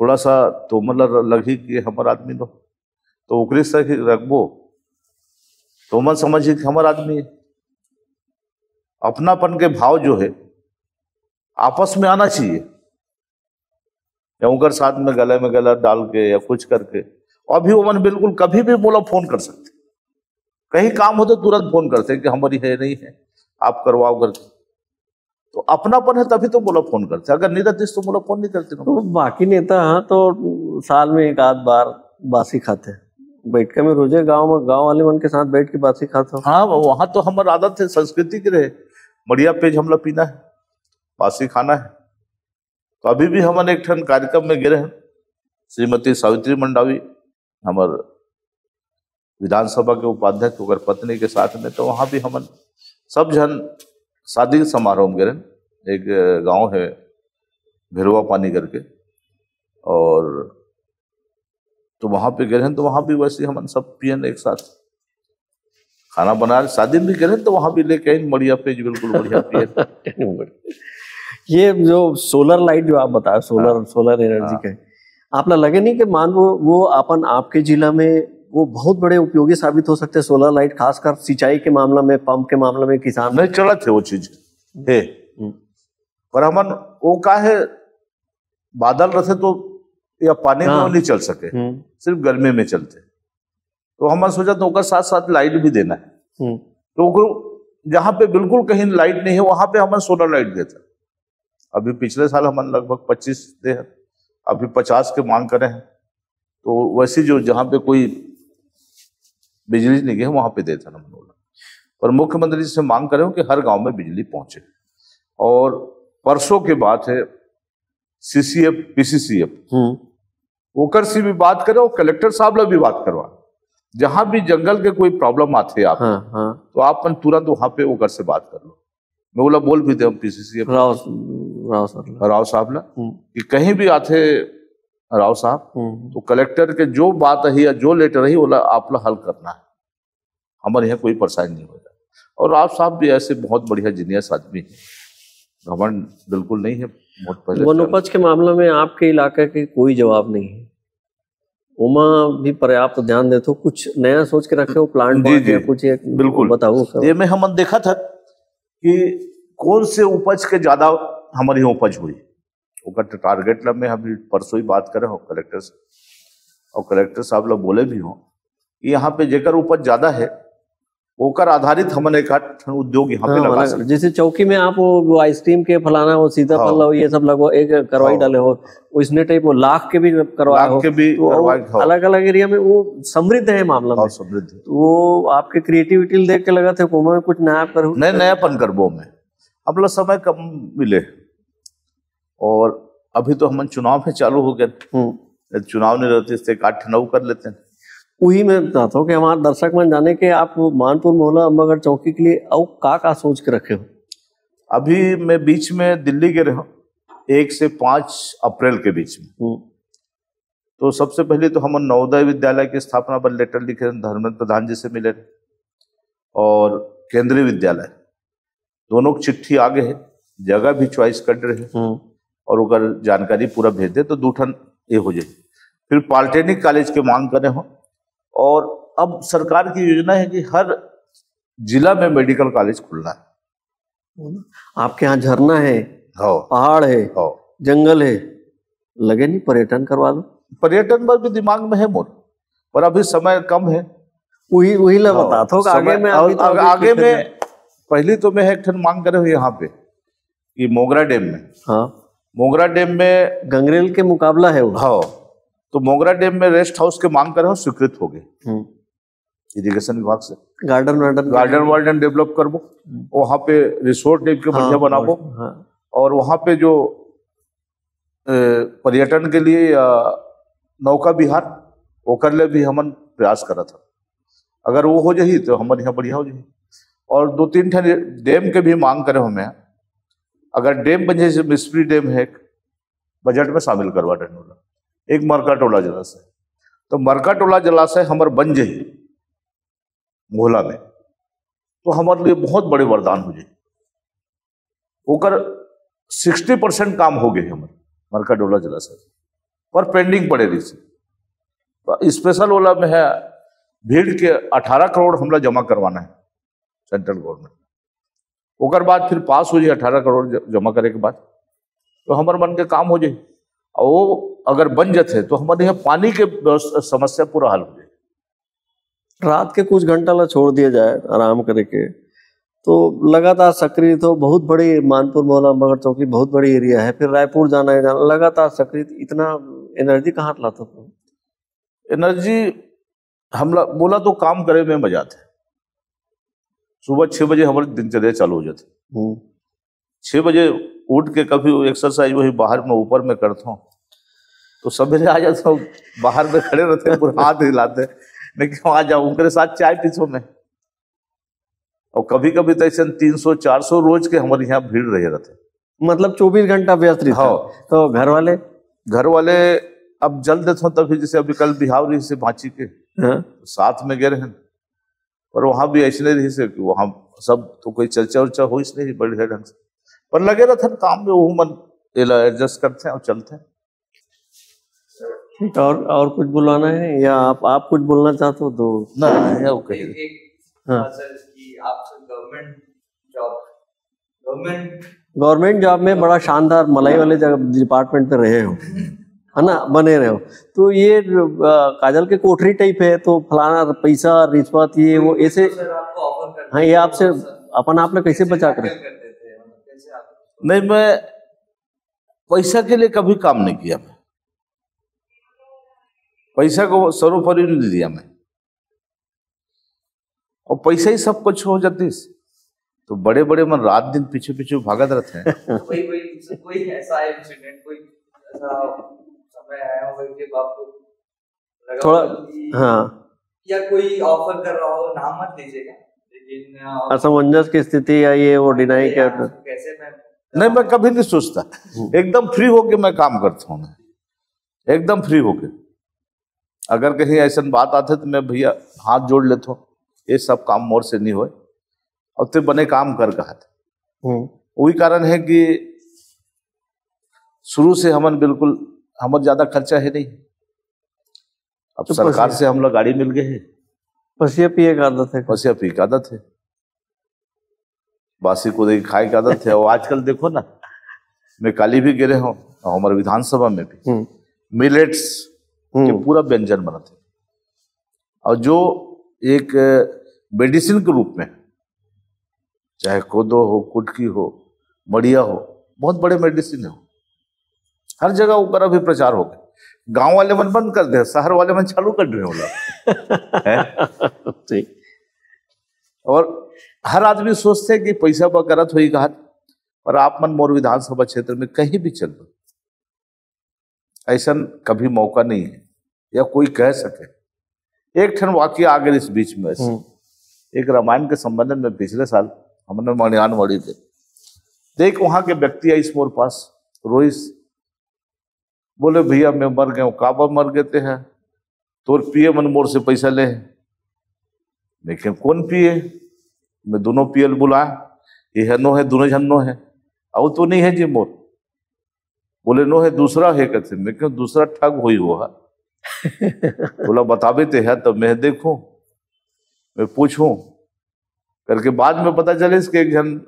थोड़ा सा तो मतलब लगही कि हमर आदमी लो, तो ओकरे से ही रखबो, तो मन समझिए कि हमर आदमी है। अपनापन के भाव जो है, आपस में आना चाहिए, या ओकर साथ में गले में गला डाल के या कुछ करके। अभी वो मन बिल्कुल कभी भी मोला फोन कर सकते, कहीं काम हो तो तुरंत फोन करते कि हमारी है, नहीं है, आप करवाओ करके। तो अपनापन है तभी तो मोला फोन करते, अगर नहीं रहतीस तो मोला फोन नहीं करते। तो बाकी नेता, हाँ, तो साल में एक आध बार बासी खाते, बैठका में रोजे गांव में, गांव वाले मन के साथ बैठ के बासी खाते हो। हाँ, वहाँ तो हमर आदत है, संस्कृति के रहे, मड़िया पेज हमला पीना है, बासी खाना है। तो अभी भी हमन एक ठन कार्यक्रम में गे रहेन, श्रीमती सावित्री मंडावी, हमर विधानसभा के उपाध्यक्ष, ओकर पत्नी के साथ में, तो वहाँ भी हमन सब झन शादी समारोह में गे रहेन। एक गांव है भेरुआ पानी करके, और तो वहाँ पे गे रहेन, तो वहाँ भी वैसे ही हमन सब पियन एक साथ, खाना बना, शादी में भी गे रहेन, तो वहाँ भी लेके आइन मड़िया पेज, बिल्कुल बढ़िया पियन। ये जो सोलर लाइट जो आप बताए, सोलर, हाँ। सोलर एनर्जी हाँ। के, आप ला लगे नहीं कि मान वो, वो अपन आपके जिला में वो बहुत बड़े उपयोगी साबित हो सकते हैं, सोलर लाइट, खासकर सिंचाई के मामला में, पंप के मामला में, किसान? नहीं, चलत है वो चीज, है। हम्म। पर हमन वो का है, बादल रहते तो या पानी में हाँ। वो नहीं चल सके, हम्म। सिर्फ गर्मी में चलते। तो हमन सोचा तो ओकर साथ साथ लाइट भी देना है। हम्म। तो ओकरो जहाँ पे बिल्कुल कहीं लाइट नहीं है, वहाँ पे हमन सोलर लाइट देता। अभी पिछले साल हमन लगभग पच्चीस दे हैं, अभी पचास के मांग करे हैं। तो वैसे जो जहाँ पे कोई बिजली नहीं गई, वहाँ पे देता हमन ओला। पर मुख्यमंत्री जी से मांग करे हो कि हर गांव में बिजली पहुंचे। और परसों की बात है, सीसीएफ, पीसीसीएफ, हम्म। ओकर से भी बात करे और कलेक्टर साहब ला भी बात करवा, जहाँ भी जंगल के कोई प्रॉब्लम आते आप, हाँ, हाँ। तो आप अपन तुरंत वहाँ पे ओकर से बात कर लो। मैं ओला बोल भी दे हम पीसीसीएफ राव, राव सर ला। राव साहब ला हम्म। कि कहीं भी आते राव साहब, हम्म। तो कलेक्टर के जो बात रही या जो लेटर रही, ओला आप ला हल करना है, हमारे यहाँ कोई परेशानी नहीं होगा। और राव साहब भी ऐसे बहुत बढ़िया जीनियस आदमी है, घमंड बिल्कुल नहीं है। बहुत पहले वन उपज के मामला में आपके इलाका के कोई जवाब नहीं है, ओमा भी पर्याप्त ध्यान देते हो, कुछ नया सोच के रखे हो, प्लांट जी, जी। कुछ एक बिल्कुल। बताओ सर। ये में हमन देखा था कि कौन से उपज के ज्यादा हमारी यहाँ उपज हुई, ओकर टारगेट ला मैं अभी परसों ही बात करे हो कलेक्टर से, और कलेक्टर साहब ला बोले भी हो कि यहाँ पे जेकर उपज ज्यादा है, ओकर आधारित हमन एक आध ठन उद्योग यहाँ पे हाँ, लगा मतलब सकते। जैसे चौकी में आप वो, वो आइसक्रीम के फलाना, वो सीताफल हाँ। हो, ये सब लगवा, एक करवाई हाँ। डाले हो, वैसने टाइप वो लाख के भी करवाए लाख हो, के भी तो वो करवाए हो। अलग-अलग एरिया में वो समृद्ध है मामला हाँ, में। समृद्ध है। तो वो आपके क्रिएटिविटी देख के लगा थे, ओमा में कुछ नया करूँ। नए, नयापन करबो में। अब ला समय कम मिले, और अभी तो हमन चुनाव में चालू हो गए। हम्म। यदि चुनाव नहीं रहते, इससे एक आठ नौ कर लेते हैं। वही मैं चाहता हूँ कि हमारे दर्शक मन जाने कि आप मानपुर मोहला अम्बागढ़ चौकी के लिए अउ का का सोच के रखे हो? अभी मैं बीच में दिल्ली गे रहे हूँ, एक से पाँच अप्रैल के बीच में। हम्म। तो सबसे पहले तो हमन नवोदय विद्यालय की स्थापना पर लेटर लिखे, धर्मेंद्र प्रधान जी से मिले, और केंद्रीय विद्यालय, दोनों की चिट्ठी आ गए है, जगह भी चॉइस कर रहे हैं हम्म। और ओकर जानकारी पूरा भेज दे तो दू ठन ये हो जाए। फिर पॉलिटेक्निक कॉलेज के मांग करे हो, और अब सरकार की योजना है कि हर जिला में मेडिकल कॉलेज खुलना है। आपके यहाँ झरना है, हाँ। पहाड़ है, हाँ। जंगल है, लगे नहीं पर्यटन करवा लो। पर्यटन पर भी दिमाग में है मोर, पर अभी समय कम है। वही, वही ला हाँ, बता, थोड़ा आगे समय, में और अभी तो आगे, अभी आगे कुछ में है। पहली तो मैं एक ठन मांग करे हूँ यहाँ पे कि मोगरा डैम में, हाँ। मोगरा डैम में गंगरेल के मुकाबला है वो। हाँ, तो मोगरा डैम में रेस्ट हाउस के मांग करे हूँ, स्वीकृत हो गए हम्म। इरिगेशन विभाग से। Garden warden garden warden develop करबो, हम्म। वहाँ पे रिसोर्ट टाइप के हाँ, बढ़िया बनाबो। हाँ। और वहाँ पे जो, ए, पर्यटन के लिए या नौका विहार, ओकर ले भी हमन प्रयास करत हन। अगर वो हो जाही तो हमर यहाँ बढ़िया हो जाही। और दो तीन ठन डैम के भी मांग करे हमें, अगर डैम बन जाए, जैसे मिसपरी डैम है, बजट में शामिल करवा देना। एक मरकाटोला जलाशय, तो मरकाटोला जलाशय हमर बन जाही मोहला में, तो हमारे लिए बहुत बड़े वरदान हो जाए। ओकर सिक्सटी परसेंट काम हो गए हमर मरकाडोला जलाशय, पर पेंडिंग पड़े रही। स्पेशल ओला में है भीड़ के अठारह करोड़ हमला जमा करवाना है सेंट्रल गवर्नमेंट। ओकर बाद फिर पास हो जाए अठारह करोड़ ज-, जमा करे के बाद, तो हमर मन के काम हो जाए। और वो अगर बन जाते तो हमारे यहाँ पानी के व्यवस्था, समस्या पूरा हल हो जाए। रात के कुछ घंटा ला छोड़ दिया जाए आराम करे के, तो लगातार सक्रिय हो। बहुत बड़ी मानपुर मौलामगर चौकी, बहुत बड़ी एरिया है, फिर रायपुर जाना है, जाना, लगातार सक्रिय, इतना एनर्जी कहाँ लाते हो? एनर्जी हमला बोला तो काम करे में मजा आते। सुबह छह बजे हमारी दिनचर्या चालू हो जाती। हम्म। छह बजे उठ के कभी एक्सरसाइज वही बाहर में ऊपर में करता हूँ, तो सवेरे आ जाता हूँ, बाहर में खड़े रहते हैं, पूरा हाथ हिलाते हैं, मैं क्यों आ जाऊँ, उनके साथ चाय पीछो मैं। और कभी कभी तो ऐसे तीन सौ चार सौ रोज के हमारे यहाँ भीड़ रहे रहते। मतलब चौबीस घंटा व्यस्त रहता। हाँ। तो घर वाले? घर वाले अब जल देते हो, तभी जैसे अभी कल बिहाव रही से भांची के हाँ। साथ में गए हैं, पर वहां भी ऐसे नहीं रही से कि वहां सब तो कोई चर्चा उर्चा हो इसलिए बढ़िया ढंग से, पर लगे रहते हैं काम में, वो मन एला एडजस्ट करते हैं और चलते हैं। ठीक, और और कुछ बुलाना है या आप आप कुछ बोलना चाहते हो तो? ना, ये वो कही एक हाँ। था सर कि आप government job government government job में बड़ा शानदार मलाई वाले जगह डिपार्टमेंट में रहे हो, है ना, बने रहे हो, तो ये अ, काजल के कोठरी टाइप है, तो फलाना पैसा रिश्वत ये वो ऐसे। सर आपको ऑफर करते हाँ, ये थे, आपसे और सर अपन आप लोग कैसे बचा कर टैकल करते थे, मतलब कैसे आप नहीं, मैं पैसा के लिए कभी काम नहीं किया, मैं पैसा को सर्वोपरि नहीं दिया मैं, और पैसा ही सब कुछ हो जातीस तो बड़े बड़े मन रात दिन पीछे पीछे भागत रहते हैं। कोई कोई कोई ऐसा इंसिडेंट, कोई ऐसा समय आया हो जब आपको लगा थोड़ा, हो कि हाँ, या कोई ऑफर कर रहा हो, नाम मत लीजिएगा, लेकिन अ, असमंजस की स्थिति या ये वो डिनाई या क्या? आपको कैसे मैं नहीं, मैं कभी नहीं सोचता, एकदम फ्री होके मैं काम करता हूँ, मैं एकदम फ्री होके। अगर कहीं ऐसा बात आते तो मैं भैया हाथ जोड़ लेता हूँ, ये सब काम मोर से नहीं होए, और ते बने काम कर कहा था। हम्म, वही कारण है कि शुरू से हमन बिल्कुल, हमर ज्यादा खर्चा है नहीं। अब तो सरकार बस से हम लोग गाड़ी मिल गए है, बस ये पिए का आदत है। बस ये पी का आदत है, बासी को देख खाए का आदत है। और आजकल देखो ना, मैं काली भी गिरे हूँ और हमारे विधानसभा में भी हम्म, मिलेट्स के हम्म, पूरा व्यंजन बनाते हैं, और जो एक मेडिसिन के रूप में, चाहे कोदो हो, कुटकी हो, मड़िया हो, बहुत बड़े मेडिसिन है वो। हर जगह ऊपर अभी प्रचार हो गए, गांव वाले मन बंद कर दे, शहर वाले मन चालू कर रहे हो लोग। हैं? ठीक। और हर आदमी सोचते हैं कि पैसा बकरत हो ही कहा, पर आप मन मोर विधानसभा क्षेत्र में कहीं भी चल लो, ऐसा कभी मौका नहीं है या कोई कह सके। एक ठन वाक्य आ गए इस बीच में, हम्म, एक रामायण के संबंध में पिछले साल हमने मणियानवाड़ी थे, देख वहां के व्यक्ति आइस मोर पास, रोइस, बोले, "भैया मैं मर गया हूँ।" "काबर मर गए ते हैं?" "तोर पीए मन मोर से पैसा ले हैं।" मैं कहा, "कौन पीए?" मैं दोनों पीएल बुलाए, ये है नो है, दोनों जन नो है, "अउ तो नहीं है जी मोर।" बोले, "नो है, दूसरा है।" कहते, मैं क्यों दूसरा ठग हुई हुआ? बोला, "बताबे ते है तब मैं देखूं, मैं पूछूं।" करके बाद में पता चले इसके एक जन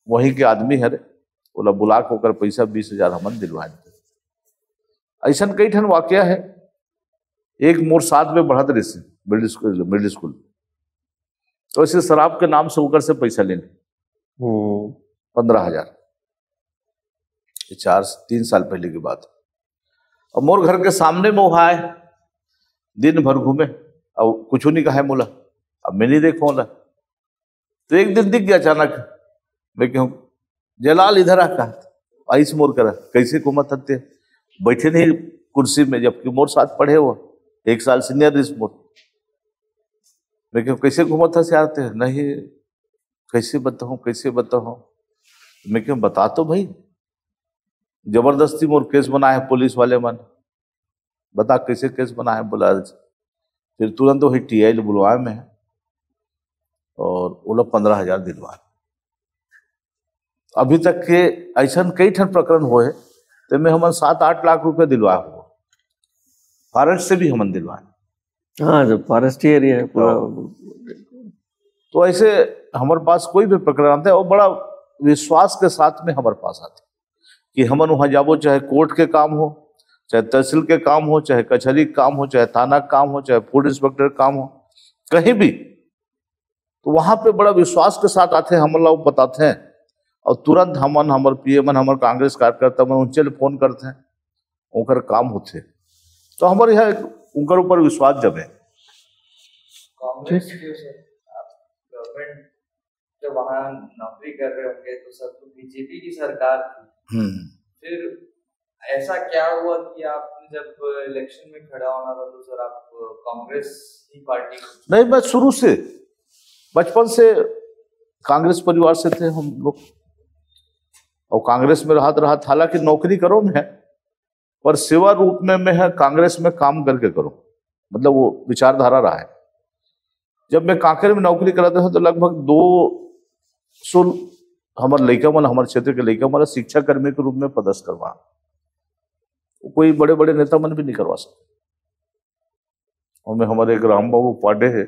वहीं के आदमी है रे, बोला, "बुला के ओकर पैसा बीस हजार हमन दिलवा देते।" ऐसा कई ठन वाक्य है। एक मोर साथ में बढ़त रही मिडिल स्कूल, मिडिल स्कूल, तो ऐसे शराब के नाम से ओकर से पैसा लेने हम्म, पंद्रह हजार। ये चार तीन साल पहले की बात। अब मोर घर के सामने में वो आए, दिन भर घूमे, अब कुछ नहीं कहा मोला, अब मैं नहीं देखो ला। तो एक दिन दिख गया अचानक, मैं कहूँ, "जलाल इधर आ।" कहा, आइस मोर करा, "कैसे घूमत हत्ते?" बैठे नहीं कुर्सी में, जबकि मोर साथ पढ़े हुआ, एक साल सीनियर रिस मोर। मैं क्यों, "कैसे घूमत हस यार ते?" "नहीं, कैसे बताऊं, कैसे बताऊं?" मैं क्यों, "बता तो भाई।" जबरदस्ती मोर केस बनाए है पुलिस वाले मन, "बता कैसे केस बनाए है?" बोला, फिर तुरंत वही टीआई बुलवाए में है और वो लोग पंद्रह हजार दिलवा। अभी तक के ऐसन कई ठन प्रकरण होए, तेमे हमन सात आठ लाख रुपया दिलवाए हो, फॉरेस्ट से भी हमन दिलवाए। हाँ, जब फॉरेस्ट एरिया है पूरा। तो ऐसे हमारे पास कोई भी प्रकरण आते हैं, वो बड़ा विश्वास के साथ में हमारे पास आते हैं कि हमन वहाँ जाबो, चाहे कोर्ट के काम हो, चाहे तहसील के काम हो, चाहे कचहरी के काम हो, चाहे थाना के काम हो, चाहे फूड इंस्पेक्टर के काम हो, कहीं भी, तो वहाँ पे बड़ा विश्वास के साथ आते हैं, हमन ला बताते हैं और तुरंत हमन, हमर पीए मन, हमर कांग्रेस कार्यकर्ता मन उनसे फोन करते हैं, उनकर काम होते। तो हमारे यहाँ एक उनकर ऊपर विश्वास जमे। कांग्रेस के सर, आप गवर्नमेंट जब वहाँ नौकरी कर रहे होंगे तो सर, तो बीजेपी की सरकार थी। हम्म फिर ऐसा क्या हुआ कि आपने जब इलेक्शन में खड़ा होना था तो सर आप कांग्रेस ही पार्टी को नहीं, मैं शुरू से, बचपन से कांग्रेस परिवार से थे हम लोग, और कांग्रेस में रहत रहत, हालांकि नौकरी करो में है, पर सेवा रूप में में है, कांग्रेस में काम करके करो, मतलब वो विचारधारा रहा है। जब मैं कांकेर में नौकरी कराते थे तो लगभग दो सौ हमारे लड़का मन, हमारे क्षेत्र के लड़का मन शिक्षा कर्मी के रूप में पदस्थ करवा, कोई बड़े बड़े नेता मन भी नहीं करवा सकते। और मैं हमारे एक राम बाबू पांडे है,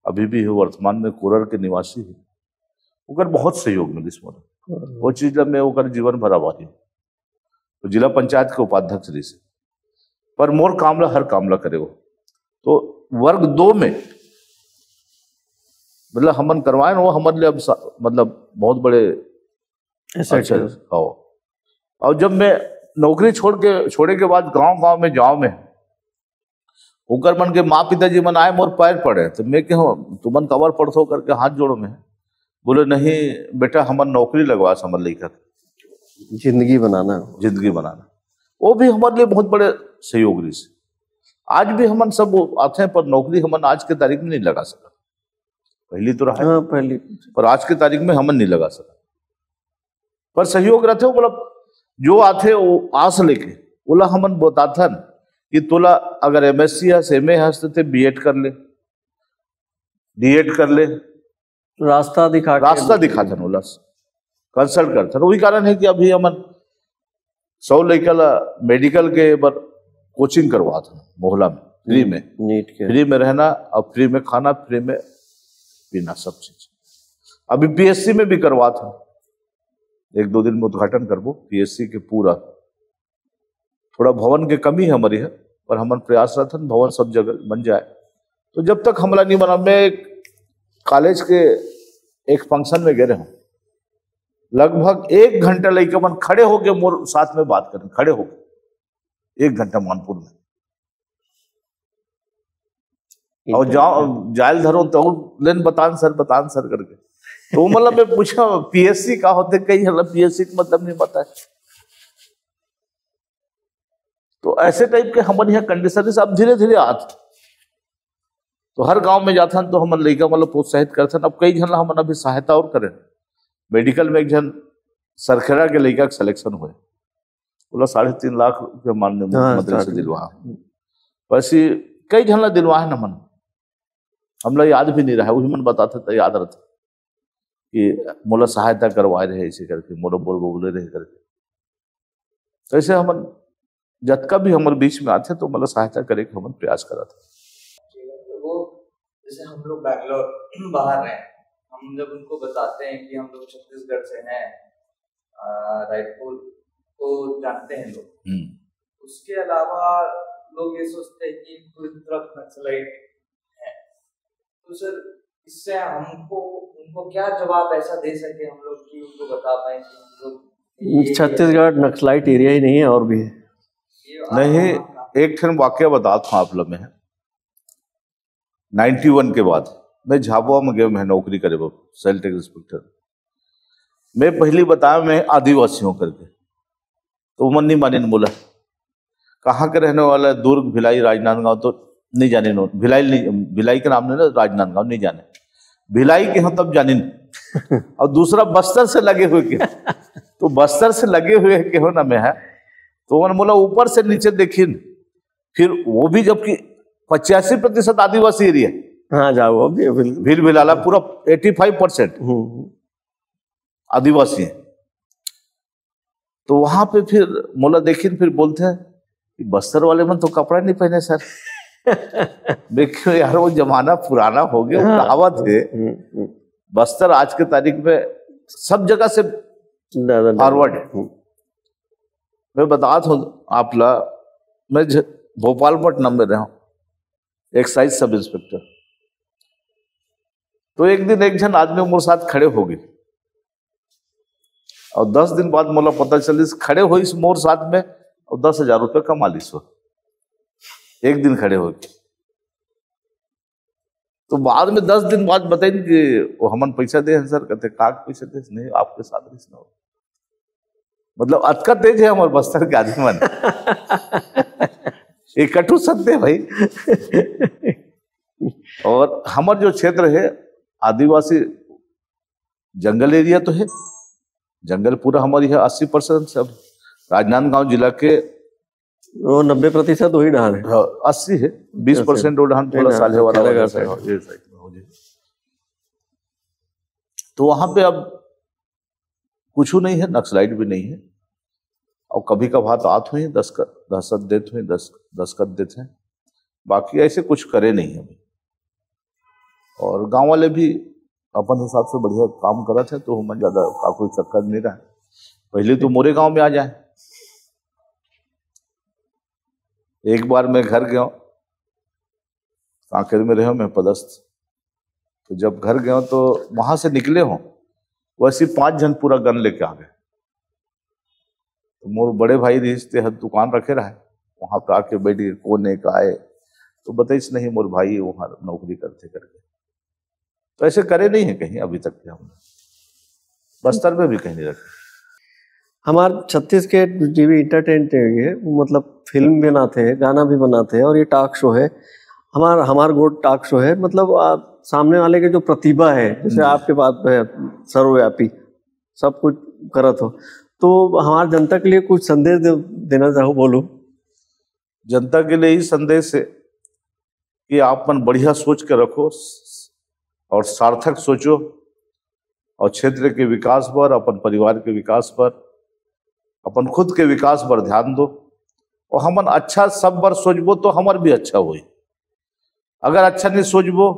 अभी भी है, वर्तमान में कोरर के निवासी है, ओकर बहुत सहयोग मिलिस मोला। वो चीज ला मैं ओकर जीवन भर आभारी हूँ। तो जिला पंचायत के उपाध्यक्ष रहिस, पर मोर काम ला, हर काम ला करे वो। तो वर्ग दो में, मतलब हमन करवाए ना, वो हमारे लिए अब सा-, मतलब बहुत बड़े ऐसा अच्छा क्या? हो। और जब मैं नौकरी छोड़ के, छोड़े के बाद गांव गांव में जाओ में, ओकर मन के माँ पिताजी मन आए, मोर पैर पड़े, तो मैं कहो, "तुमन काबर पड़थो?" करके हाथ जोड़ो में। बोले, "नहीं बेटा, हमर नौकरी लगवा, हमर लइका के जिंदगी बनाना। जिंदगी बनाना।" वो भी हमारे लिए बहुत बड़े सहयोग रहिस। आज भी हमन सब आते हैं, पर नौकरी हमन आज के तारीख में नहीं लगा सकत। पहली तो रहा, हाँ, पहली पर आज के तारीख में हमन नहीं लगा सकत। पर सहयोग रहते हो, मतलब जो आते वो आस लेके, ओला हमन बताथन कि तोला अगर एमएससी हस, एमए हस, तो ते बीएड कर ले, डीएड कर ले, रास्ता दिखा के रास्ता दिखाथन ओला, कंसल्ट करथन। वही कारण है कि अभी हमन सौ लइका ला मेडिकल के बर कोचिंग करवाथन मोहला में, फ्री में, नीट के। फ्री में रहना और फ्री में खाना, फ्री में पीना, सब चीज। अभी पीएससी में भी करवाथन, एक दो दिन में उद्घाटन करबो पीएससी के पूरा। थोड़ा भवन के कमी है हमारे यहाँ, पर हमन प्रयासरत हन भवन सब जगह बन जाए। तो जब तक हमला नहीं बना, मैं एक कॉलेज के एक फंक्शन में गए रहे हूँ, लगभग एक घंटा लइका मन खड़े होके मोर साथ में बात करें, खड़े होके एक घंटा मानपुर में। और जाओ, जायल धरो तो लेन बतान सर, बतान सर करके। तो मतलब मैं पूछा, "पीएससी का होते?" कहीं, "मतलब पीएससी का मतलब नहीं पता है।" तो ऐसे टाइप के हमन यहाँ कंडीशन, अब धीरे धीरे आत। तो हर गांव में जाथन तो हमन लइका मतलब प्रोत्साहित करथन। अब कई झन ला हमन अभी सहायता और करें। मेडिकल में एक झन सरखेड़ा के लइका के सिलेक्शन हुए, ओला साढ़े तीन लाख रुपया माननीय हाँ, मुख्यमंत्री से start दिलवा। वैसे कई झन ला दिलवा है ना मन, हमला याद भी नहीं रहा, वही मन बताते तो याद रहता कि मोला सहायता करवाए रहे ऐसे करके, मोला बोल बोले रहे करके। तो ऐसे हमन जतका भी हमर बीच में आथे तो मतलब सहायता करे के हमन प्रयास करत हन। तो वो जैसे हम लोग बैंगलोर बाहर रहे, हम जब उनको बताते हैं कि हम लोग छत्तीसगढ़ से हैं, अ, रायपुर को जानते हैं लोग, हम्म। उसके अलावा लोग ये सोचते हैं कि कोई तरफ नक्सलाइट है। तो सर, इससे हमको, उनको क्या जवाब ऐसा दे सके हम लोग कि उनको बता पाए कि हम लोग ये, ये, छत्तीसगढ़ नक्सलाइट एरिया ही नहीं है, और भी है। ये नहीं, आप- एक ठन वाक्य बतात हूँ आप लोग में। नाइन्टी वन के बाद मैं झाबुआ में गए, मैं नौकरी करे बर सेल टैक्स इंस्पेक्टर। मैं पहली बताया मैं आदिवासी हूँ करके, तो मन नहीं मानिन, बोला, "कहाँ के रहने वाला है?" "दुर्ग, भिलाई, राजनांदगांव।" तो नहीं जानिन, भिलाई नहीं, भिलाई के नाम नहीं ना, राजनांदगांव नहीं जाने, भिलाई के हो तब जानिन। और दूसरा बस्तर से लगे हुए के, तो बस्तर से लगे हुए के हो ना मैं है, तो मन बोला ऊपर से नीचे देखिन, फिर वो भी जबकि पचासी प्रतिशत आदिवासी एरिया, हाँ, जाओ, अभी बिल्कुल। भील भिलाला पूरा एटी फाइव परसेंट हम्म। आदिवासी है। तो वहां पे फिर मोला देखिन, फिर बोलथे कि बस्तर वाले मन तो कपड़ा नहीं पहने सर। मैं कहेंव यार, वो जमाना पुराना हो गया, वो हाँ। कहावत है। हम्म, हम्म। बस्तर आज के तारीख में सब जगह से ज्यादा forward है। हम्म। मैं बतात हूँ आप ला, मैं झ-, भोपाल पटनम में रहा हूँ, excise sub inspector। तो एक दिन एक झन आदमी मोर साथ खड़े हो गए और दस दिन बाद मोला पता चलिस, खड़े होइस मोर साथ में और दस हजार रुपये कमा लिस वो, एक दिन खड़े होके। तो बाद में दस दिन बाद बताइन कि वो हमन पैसा दे हन सर, कहते का पैसा दे? नहीं, आपके साथ रहिस ना। मतलब अतका तेज है हमर बस्तर के आदमी मन। ये कटु सत्य है भाई। और हमर जो क्षेत्र है आदिवासी जंगल area तो है, जंगल पूरा हमारी है अस्सी परसेंट सब। राजनांदगांव जिला के वो नब्बे प्रतिशत वही डहान है। हाँ, अस्सी है, बीस परसेंट वो डहान थोड़ा साल्हेवारा वाला side है, ये side में हो जाए। तो वहां पे अब कुछ नहीं है, नक्सलाइट भी नहीं है। और कभी कभार तो आत हुई दस्तखत, दहशत देत हुई दस दस्तखत देते हैं, बाकी ऐसे कुछ करे नहीं है। और गांव वाले भी अपन हिसाब से बढ़िया काम करत है, तो हमन ज्यादा का कोई चक्कर नहीं रहा। पहले तो मोरे गांव में आ जाए। एक बार मैं घर गया, कांकेर में रहे मैं पदस्थ, तो जब घर गया तो वहां से निकले हो, वैसे पांच झन पूरा गन लेके आ गए। तो मोर बड़े भाई रहिस, ते ह दुकान रखे रहे, वहां पे आके बैठ के कौन एक आए, तो बताइस नहीं मोर भाई वहां नौकरी करते करके। तो ऐसे करे नहीं है कहीं अभी तक के हमने, बस्तर में भी कहीं नहीं रखे। हमार छत्तीस के टीवी एंटरटेनमेंट है, वो मतलब फिल्म बनाते हैं, गाना भी बनाते हैं और ये टॉक शो है। हमार हमार गोठ टॉक शो है, मतलब आ, सामने वाले के जो प्रतिभा है, जैसे जी। आपके पास है, सर्वव्यापी, सब कुछ करत हो, तो हमार जनता के लिए कुछ संदेश दे, देना चाहो, बोलो। जनता के लिए ही संदेश है कि आप मन बढ़िया सोच के रखो और सार्थक सोचो और क्षेत्र के विकास पर, अपन परिवार के विकास पर, अपन खुद के विकास पर ध्यान दो। और हमन अच्छा सब बर सोचबो तो हमर भी अच्छा होई। अगर अच्छा नहीं सोचबो,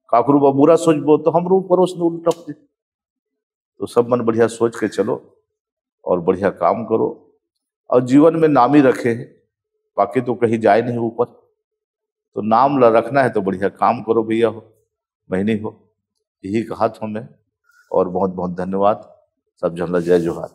काकरो बर बुरा सोचबो तो हमरो परोस में उल्टा होई। तो सब मन बढ़िया सोच के चलो और बढ़िया काम करो और जीवन में नामी रखे है, बाकी तो कहीं जाए नहीं ऊपर। तो नाम ला रखना है तो बढ़िया काम करो भैया हो, बहिनी हो, यही कहा था मैं। और बहुत बहुत धन्यवाद, सब झन ला जय जोहार।